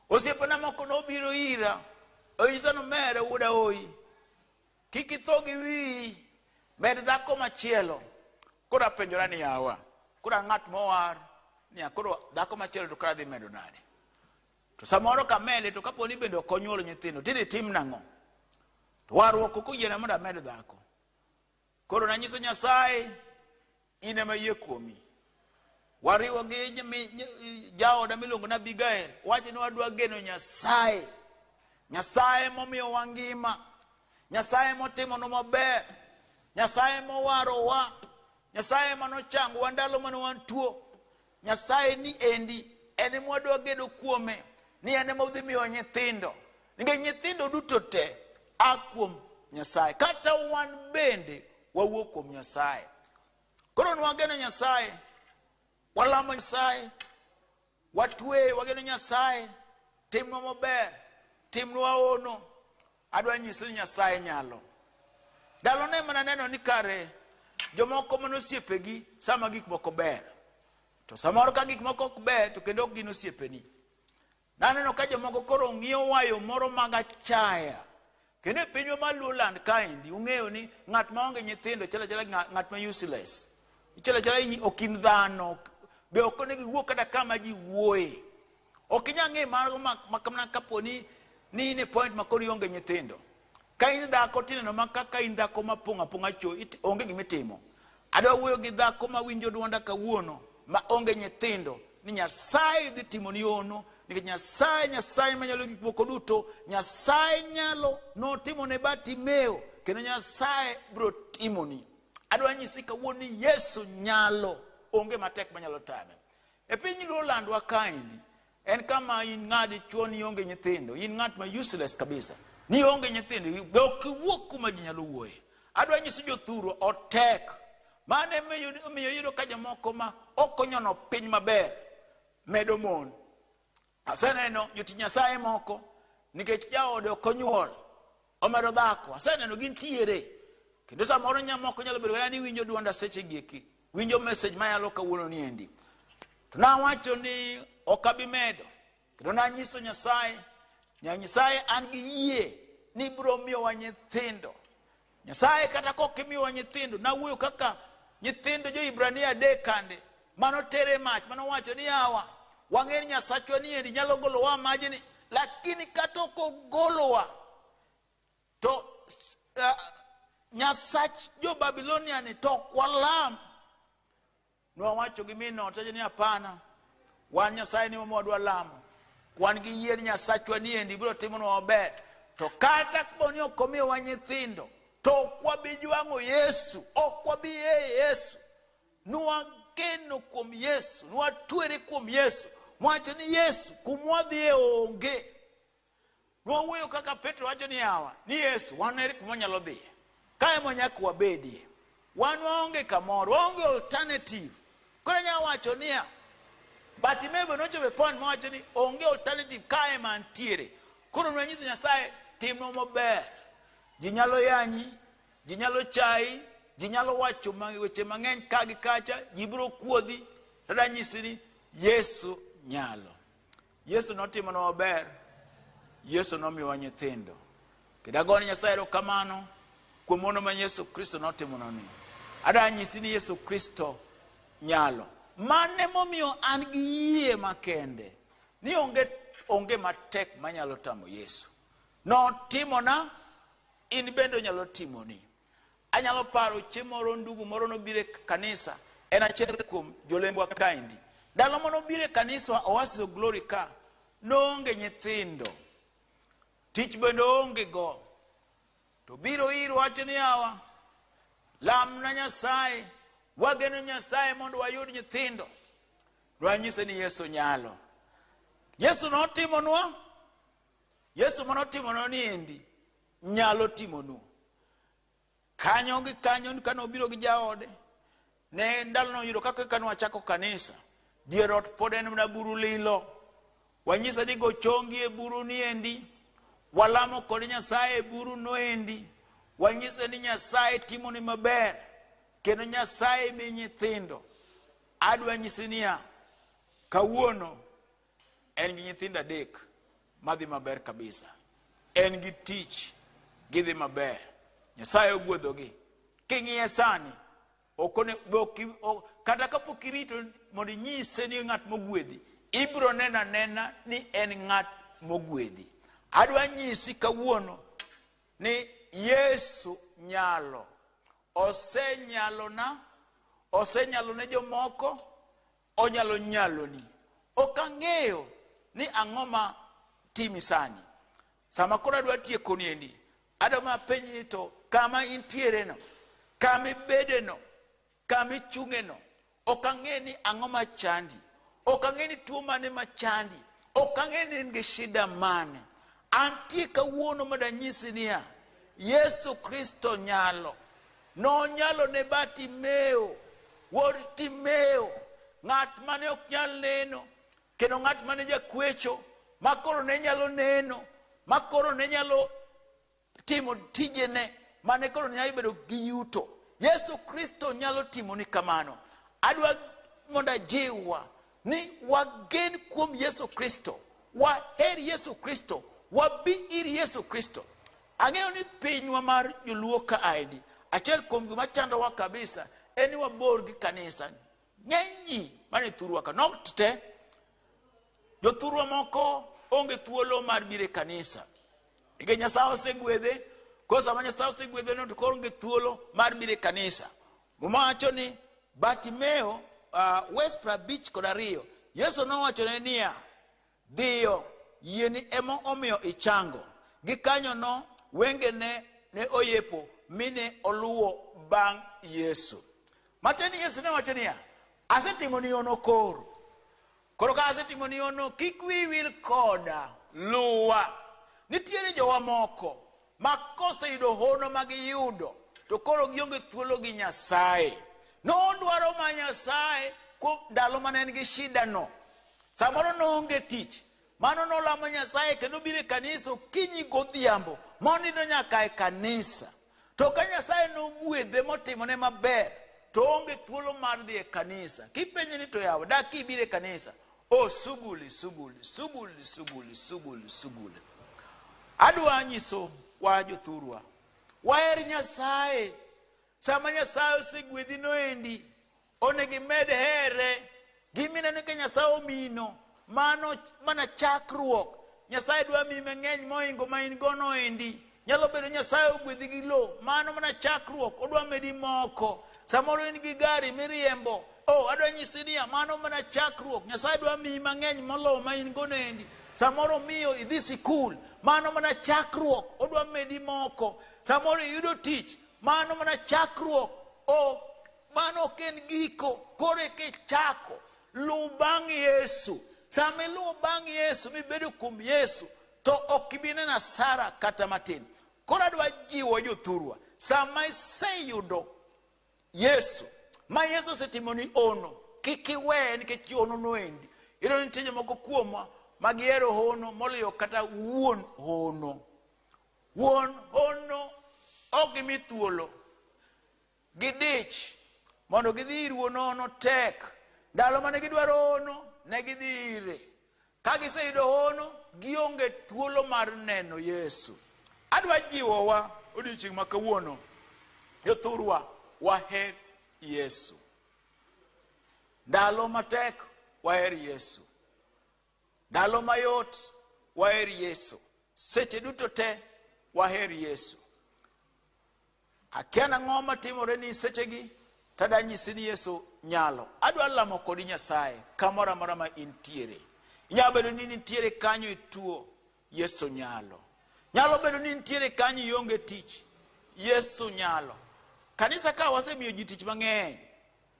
Osiepena moko nobiro ira, onyisa ni omera wuoda oi, kik itho gi wiyi, med dhako machielo. Koro apenjora ni yawa, koro an ng'at mowar, niya koro dhako machielo to koro adhi medo nade? To samoro kamede to kapo ni bende ok onyuolo nyithindo, tidhi tim nang'o? To warruok ok oyiena mondo amed dhako. Koro nanyiso Nyasaye, in ema ayie kuomi. Wariwo gi jaoda miluongo ni Abigail, wacho ni wadwa geno Nyasaye. Nyasaye momiyowa ngima, Nyasaye motimonwa maber, Nyasaye mowarowa, Nyasaye manochangowa ndalo mane wan tuo. Nyasaye ni endi, en ema wadwa gedo kuome, ni en ema odhi miyowa nyithindo. Nikech nyithindo duto te a kuom Nyasaye. Kata wan bende wawuok kuom Nyasaye. Koro nwageno Nyasaye, walamo Nyasaye, watweyo, wageno Nyasaye, timnwa maber, timnwa ono. Adwa nyiso ni Nyasaye nyalo. Ndalo ne mana neno ni kare jomoko mane osiepegi sama gik moko ber. To samoro ka gik moko ok ber to kendo ok gin osiepeni. Naneno ka jomoko koro ng'iyo wayo moro mag achaya. Kendo e pinywa mar Luoland kaendi, ung'eyo ni ng'at maonge nyithindo chalo achala gi ng'at ma useless. Ichalo achala ok in dhano. Be ok onego iwuo kata kama ji wuoye. Ok inyal ng'e mago mak mana kapo ni in e point ma koro ionge nyithindo. Ka in dhako tineno ma kaka in dhako mapong' apong'a cho, onge gimitimo. Adwa wuoyo gi dhako mawinjo duonda kawuono ma onge nyithindo ni Nyasaye dhi timoni hono nikech Nyasaye Nyasaye manyalo gik moko duto. Nyasaye nyalo notimo ne Bartimeo kendo Nyasaye biro timoni. Adwa nyisi kawuono ni Yesu nyalo, onge matek manyalo tame. E piny Luolandwa kaendi en kama in ng'a dichuo ni onge nyithindo, in ng'at ma useless kabisa, ni onge nyithindo, be ok iwuok kuma ji nyalo wuoye. Adwa nyiso jothurwa otek. Mano emomiyo iyudo ka jomoko ma ok onyono piny maber medo mon. Aseneno jotich Nyasaye moko nikech jaode ok onyuol omedo dhako. Aseneno gintiere. Kendo samoro nyamoko nyalo bedo kata ni winjo duonda seche gi eki, winjo message mayalo kawuono ni endi. To nawacho ni ok abi medo. Kendo nanyiso Nyasaye, Nyasaye an gi yie ni ibiro miyowa nyithindo. Nyasaye kata kok imiyowa nyithindo, nawuoyo kaka nyithindo jo-Hibrania adek kande mano tere mach, mano wacho ni yawa, wang'e ni Nyasachwa ni endi nyalo golowa majni, lakini kata ok ogolowa to Nyasach jo-Babilonia ni to ok walam. Nwawacho gi min ot ni hapana, wan Nyasaye ni wadwa lamo, wan gi yie ni Nyasachwa ni endi biro timonwa maber. To kata kapo ni ok omiyowa nyithindo, to ok wabi jwang'o Yesu, ok wabi yie Yesu. Nwageno kuom Yesu, nwatwere kuom Yesu, mwacho ni Yesu kumwadhiye onge. Nwawuoyo kaka Petro wacho ni yawa, ni Yesu wan ere kuma wanyalo dhiye. Ka ema nyaka wabedie. Wan waonge kamoro, waonge alternative. Koro anyalo wacho niya, Bartimeo be nochopo e point mowacho ni onge alternative ka ema antiere. Koro nwanyiso Nyasaye timnwa maber. Ji nyalo yanyi, ji nyalo chayi, ji nyalo wacho weche mang'eny ka gi kacha, ji biro kuodhi. To adanyisi ni Yesu nyalo. Yesu notimonwa maber. Yesu nomiyowa nyithindo. Kendo agone Nyasaye erokamano kuom hono ma Yesu Kristo notimonwa ni. Adwa nyisi ni Yesu Kristo nyalo. Mano emomiyo an gi yie makende ni onge matek manyalo tamo Yesu. Notimona, in bende onyalo timoni. Anyalo paro chieng' moro ndugu moro nobiro e kanisa, en achiel kuom jolembwa kaendi. Ndalo manobiro e kanisa Oasis of Glory ka, noonge nyithindo. Tich bende oonge go. To biro ir wacho ni yawa, lamna Nyasaye, wageno Nyasaye mondo wayud nyithindo. Dwanyise ni Yesu nyalo. Yesu notimonwa, Yesu manotimonwa ni endi nyalo timonu. Kanyo gi kanyo kane obiro gi jaode, ne ndalono oyudo kaka kane wachako kanisa, dier ot pod en mana buru lilo. Wanyise ni go chongi e buru ni endi, walamo kod Nyasaye e buru no endi. Wanyise ni Nyasaye timoni maber, kendo Nyasaye mi nyithindo. Adwa nyisi niya, kawuono en gi nyithindo adek madhi maber kabisa. En gi tich, gidhi maber. Nyasaye ogwedhogi. King'iye sani, kata kapok irito mondo inyise ni ng'at mogwedhi, ibiro neno anena ni en ng'at mogwedhi. Adwa nyisi kawuono ni Yesu nyalo. Osenyalona, osenyalo ne jomoko, onyalo nyaloni. Ok ang'eyo ni ang'o ma timi sani. Sama koro adwa tieko ni endi, adwa mana penji ni to kama intiere no, kama ibede no, kama ichung'e no, ok ang'e ni ang'o machandi. Ok ang'e ni tuo mane machandi. Ok ang'e ni in gi shida mane. Antie kawuono madanyisi niya, Yesu Kristo nyalo. Nonyalo ne Bartimeo, wuod Timeo, ng'at mane ok nyal neno, kendo ng'at mane jakwecho, ma koro ne nyalo neno, ma koro ne nyalo timo tijene, mane koro nyalo bedo gi yuto. Yesu Kristo nyalo timoni kamano. Adwa mondo ajiwwa ni wagen kuom Yesu Kristo, waher Yesu Kristo, wabi ir Yesu Kristo. Ang'eyo ni pinywa mar joluo kaendi, achiel kuom gima chandowa kabisa en ni wabor gi kanisa. Ng'eny ji mane thurwa ka, not te, jothurwa moko onge thuolo mar biro e kanisa. Nikech Nyasaye osegwedhe, koro sama Nyasaye osegwedhe no to koro onge thuolo mar biro e kanisa. Muma wacho ni Bartimeo wes 52, Yesu nowachone niya, dhiyo, yieni ema omiyo ichango. Gikanyono wengene ne oyepo mi ne oluwo bang' Yesu. Matiende ni Yesu ne wacho niya, asetimoni hono koro. Koro ka asetimoni hono, kik wiyi wil koda, luwa. Nitiere jowa moko ma koseyudo hono ma giyudo, to koro gionge thuolo gi Nyasaye. Nodwaro ma Nyasaye kuom ndalo mane en gi shida no. Samoro noonge tich, mano nolamo Nyasaye kendo biro e kanisa okinyi godhiambo, monindo nyaka e kanisa. To ka Nyasaye nogwedhe motimone maber, to onge thuolo mar dhi e kanisa. Kipenje ni to yawa, dak kibiro e kanisa? O suguli, suguli, suguli, suguli, suguli, suguli. Adwa nyiso wa jothurwa, waher Nyasaye. Sama Nyasaye osegwedhi noendi, onego imed here. Gimineno ka Nyasaye omino, mano mana chakruok. Nyasaye dwa miyi mang'eny mohingo ma in go noendi. Nyalo bedo Nyasaye ogwedhi gi lo, mano mana chakruok, odwa medi moko. Samoro in gi gari miriembo, oh, adwa nyisi niya, mano mana chakruok. Nyasaye dwa miyi mang'eny moloyo ma in go noendi. Samoro miyo idhi sikul, mano mana chakruok, odwa medi moko. Samoro iyudo tich, mano mana chakruok, oh, mano ok en giko, koro eka ichako. Luw bang' Yesu. Sama iluwo bang' Yesu mibedo kuom Yesu, to ok ibi neno asara kata matin. Koro adwa jiwo jothurwa, sama iseyudo Yesu, ma Yesu osetimoni ono, kik iweye nikech ono noendi. Iyudo ni nitie jomoko kuomwa ma gihero hono moloyo kata wuon hono. Wuon hono ok gimi thuolo. Gidich mondo gidhi ir wuon hono tek. Ndalo mane gidwaro hono, ne gidhi ire. Ka giseyudo hono, gionge thuolo mar neno Yesu. Adwa jiwowa odiochieng' ma kawuono, jothurwa, waher Yesu. Ndalo matek, waher Yesu. Ndalo mayot, waher Yesu. Seche duto te, waher Yesu. Akia nang'o matimore ni sechegi, tada nyisi ni Yesu nyalo. Adwa lamo kodi Nyasaye kamoro amora ma intiere. Inyalo bedo ni nitiere kanyo ituo, Yesu nyalo. Nyalo bedo ni nitiere kanyo ionge tich, Yesu nyalo. Kanisa ka wasemiyo ji tich mang'eny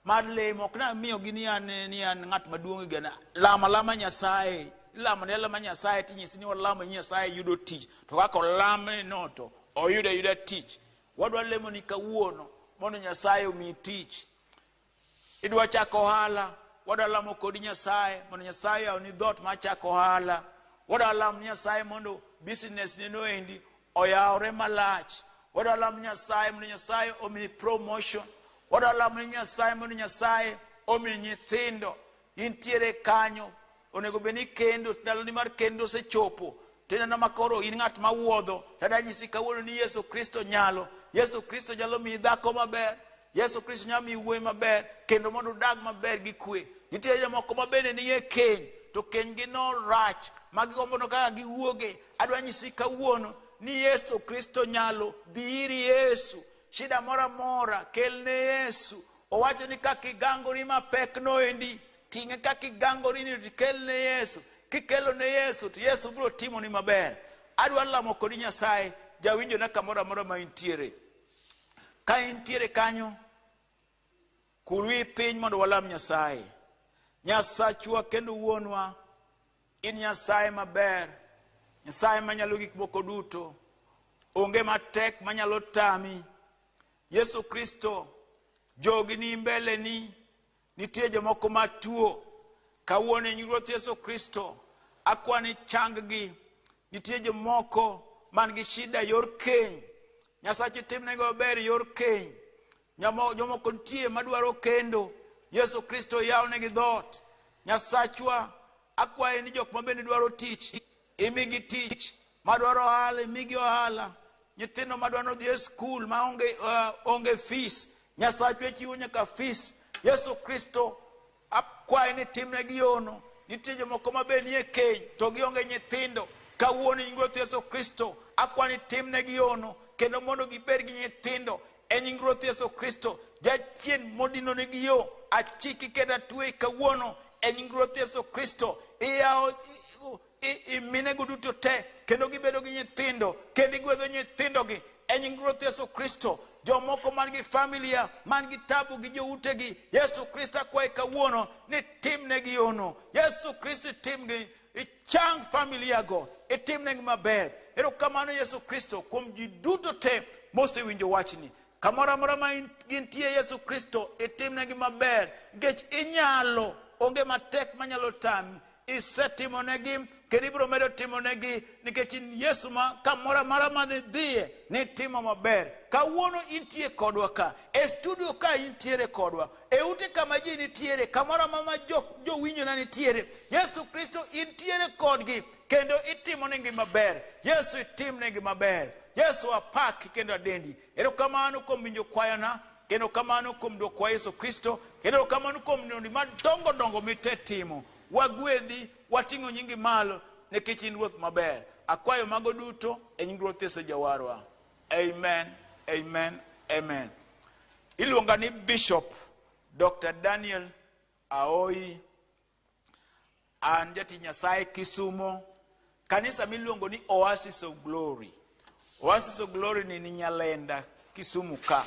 mar lemo, ok namiyogi ni an ng'at maduong' gi lama lama Nyasaye. Ilamo ne lama Nyasaye tinyisi ni walamo Nyasaye yudo tich. To kaka olamne no to oyudo ayuda tich. Wadwa lemo ni kawuono mondo Nyasaye omiyi tich. Idwa chako ohala, wadwa lamo kodi Nyasaye mondo Nyasaye oyawni dhoot mar chako ohala. Wadwa lamo Nyasaye mondo business ni noendi oyawre malach. Wadwa lamo Nyasaye mondo Nyasaye omiyi promotion. Wadwa lamo Nyasaye mondo Nyasaye omiyi nyithindo. Intiere kanyo, onego bed ni kendo, ndaloni mar kendo osechopo. Tineno ma koro in ng'at mawuodho, tada nyisi kawuono ni Yesu Kristo nyalo. Yesu Kristo nyalo miyi dhako maber. Yesu Kristo nyalo miyi wuoyi maber, kendo mondo udag maber gi kwe. Nitie jomoko ma bende nie keny, to kenygi no rach, ma gigombo no kaka giwuoge. Adwa nyisi kawuono ni Yesu Kristo nyalo. Bi ir Yesu. Shida moro amora, kelne Yesu. Owacho ni kaka igangori mapek noendi, ting'e kaka igangori ni to ikelne Yesu. Kikelo ne Yesu, to Yesu biro timoni maber. Adwa lamo kodi Nyasaye, jawinjona kamoro amora ma intiere. Ka intiere kanyo, kul wi piny mondo walam Nyasaye. Nyasachwa kendo wuonwa, in Nyasaye maber, Nyasaye manyalo gik moko duto. Onge matek manyalo tami. Yesu Kristo, jogi ni mbele ni, nitie jomoko matuo. Kawuono e nying Ruoth Yesu Kristo, akwani chang-gi. Nitie jomoko man gi shida yor keny. Nyasache timnegi maber yor keny. Jomoko nitie madwaro kendo. Yesu Kristo yawnegi dhoot. Nyasachwa, akwayi ni jok mabende dwaro tich, imigi tich, madwaro ohala, imigi ohala. Nyithindo madwaro dhi e skul ma onge, onge fees, Nyasachwa chiwo nyaka fees. Yesu Kristo akwayi ni timnegi yono. Nitie jomoko ma be nie keny to gionge nyithindo. Kawuono nying Ruoth Yesu Kristo akwayi ni timnegi yono kendo mondo gibed gi nyithindo e nying Ruoth Yesu Kristo. Jachien modinonegi yo achiki kendo atweyi kawuono e nying Ruoth Yesu Kristo. Iyawo iminego duto te kendo gibedo gi nyithindo kendo igwedho nyithindogi e nying Ruoth Yesu Kristo. Jomoko man gi familia man gi tabu gi joutegi, Yesu Kristo akwayi kawuono ni timnegi yono. Yesu Kristo itimgi, ichang familia go, itimnegi maber. Erokamano Yesu Kristo kuom ji duto te mosewinjo wachni. Kamoro amora ma gintie Yesu Kristo itimnegi maber nikech inyalo, onge matek manyalo tami. Isetimonegi kendo ibiro medo timonegi nikech in Yesu ma kamoro amora mane idhiye nitimo maber. Kawuono intie kodwa ka e studio ka intiere kodwa e ute kama ji nitiere, kamoro amora ma jowinjona nitiere, Yesu Kristo intiere kodgi kendo itimonegi maber. Yesu itimnegi maber. Yesu apaki kendo adendi. Erokamano kuom winjo kwayona, kendo kamano kuom dwoko Yesu Kristo, kendo erokamano kuom nondi madongo dongo mitetimo. Wagwedhi, wating'o nyingi malo nikech in Ruoth maber. Akwayo mago duto e nying Ruoth Yesu Jawarwa. Amen, amen, amen. Iluonga ni Bishop Dr. Daniel Aoi. An jatich Nyasaye Kisumo, kanisa miluongo ni Oasis of Glory. Oasis of Glory ni Nyalenda, Kisumu ka.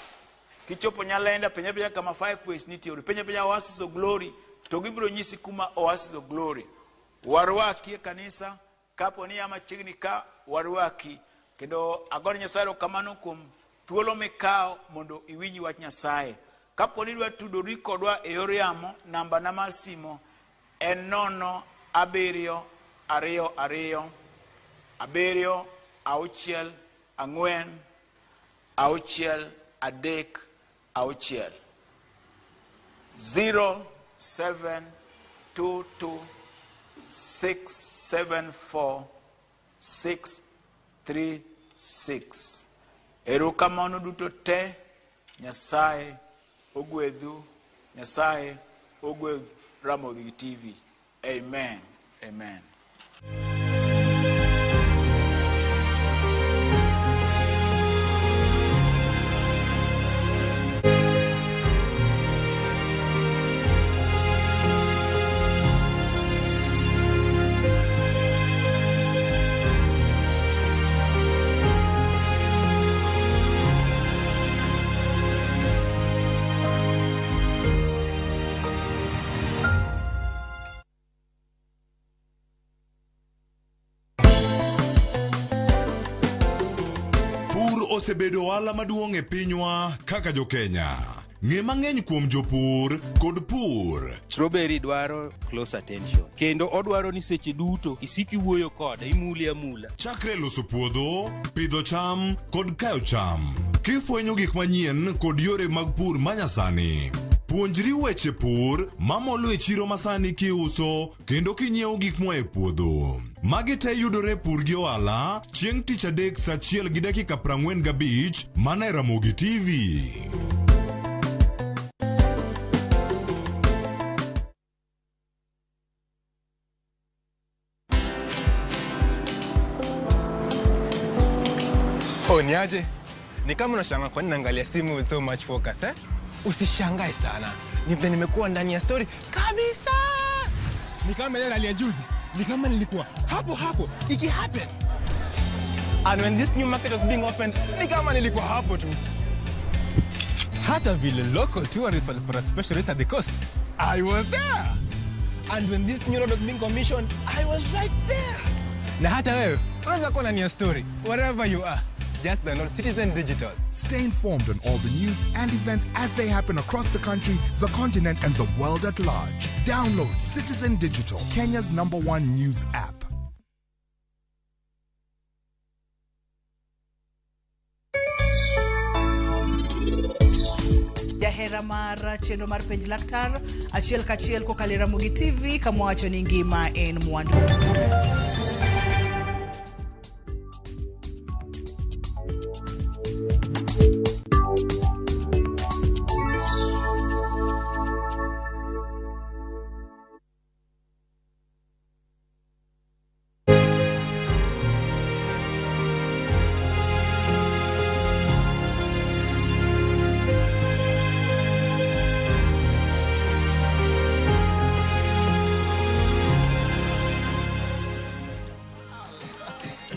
Kichopo Nyalenda, penja penja kama Five Ways nitiere. Penja penja Oasis of Glory, to gibiro nyisi kuma Oasis of Glory. Warwaki e kanisa, kapo ni ya machiegni ka, warwaki. Kendo agone Nyasaye erokamano kuom thuolo mikawo mondo iwinj wach Nyasaye. Kapo ni idwa tudori kodwa e yor yamo, namba na mar simo en 0 7 2 2 7 6 4 6 3 6 0 7 2 2 6 7 4 6 3 6. Erokamano duto te, Nyasaye ogwedhu, Nyasaye ogwedh Ramogi TV. Amen. Amen. Pur osebedo ohala maduong' e pinywa kaka jokenya. Ng'e mang'eny kuom jopur kod pur. Strawberry dwaro close attention kendo odwaro ni seche duto isik iwuoyo kode imule amula. Chakre loso puodho, pidho cham kod kayo cham. Kifwenyo gik manyien kod yore mag pur manyasani. Puonjri weche pur mamolo e chiro masani kiuso kendo kinyiewo gik moa e puodho. Magi te yudore e Pur gi Ohala chieng' tich adek saa 1:45 mana e Ramogi TV. Oh, niaje? Ni kama unashangaa kwa nini naangalia simu with so much focus, eh? Usishangae sana. Ni vile nimekuwa ndani ya story kabisa. Ni kama ile rally ya juzi. Ni kama nilikuwa hapo hapo iki happen. And when this new market was being opened, ni kama nilikuwa hapo tu. Hata vile local tourists walipata special rate at the coast, I was there. And when this new road was being commissioned, I was right there. Na hata wewe unaweza kuwa ndani ya story wherever you are. Just download Citizen Digital. Stay informed on all the news and events as they happen across the country, the continent, and the world at large. Download Citizen Digital, Kenya's #1 news app. jahera mar chenro mar penj laktar achiel kachiel kokalo e Ramogi TV kama wacho ni ngima en mwandu.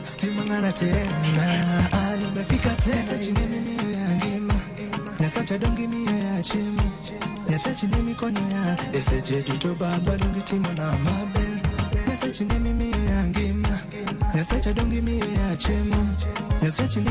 Stima ng'ana tena, nimefika tena chini miyo ya ngima Nyasacha dongi miyo ya chiemo Nyasachi ne mikonyo ya eseche duto baba dongi timo na maber Nyasachi ne miyo ya ngima Nyasacha dongi miyo ya chiemo Nyasachi ne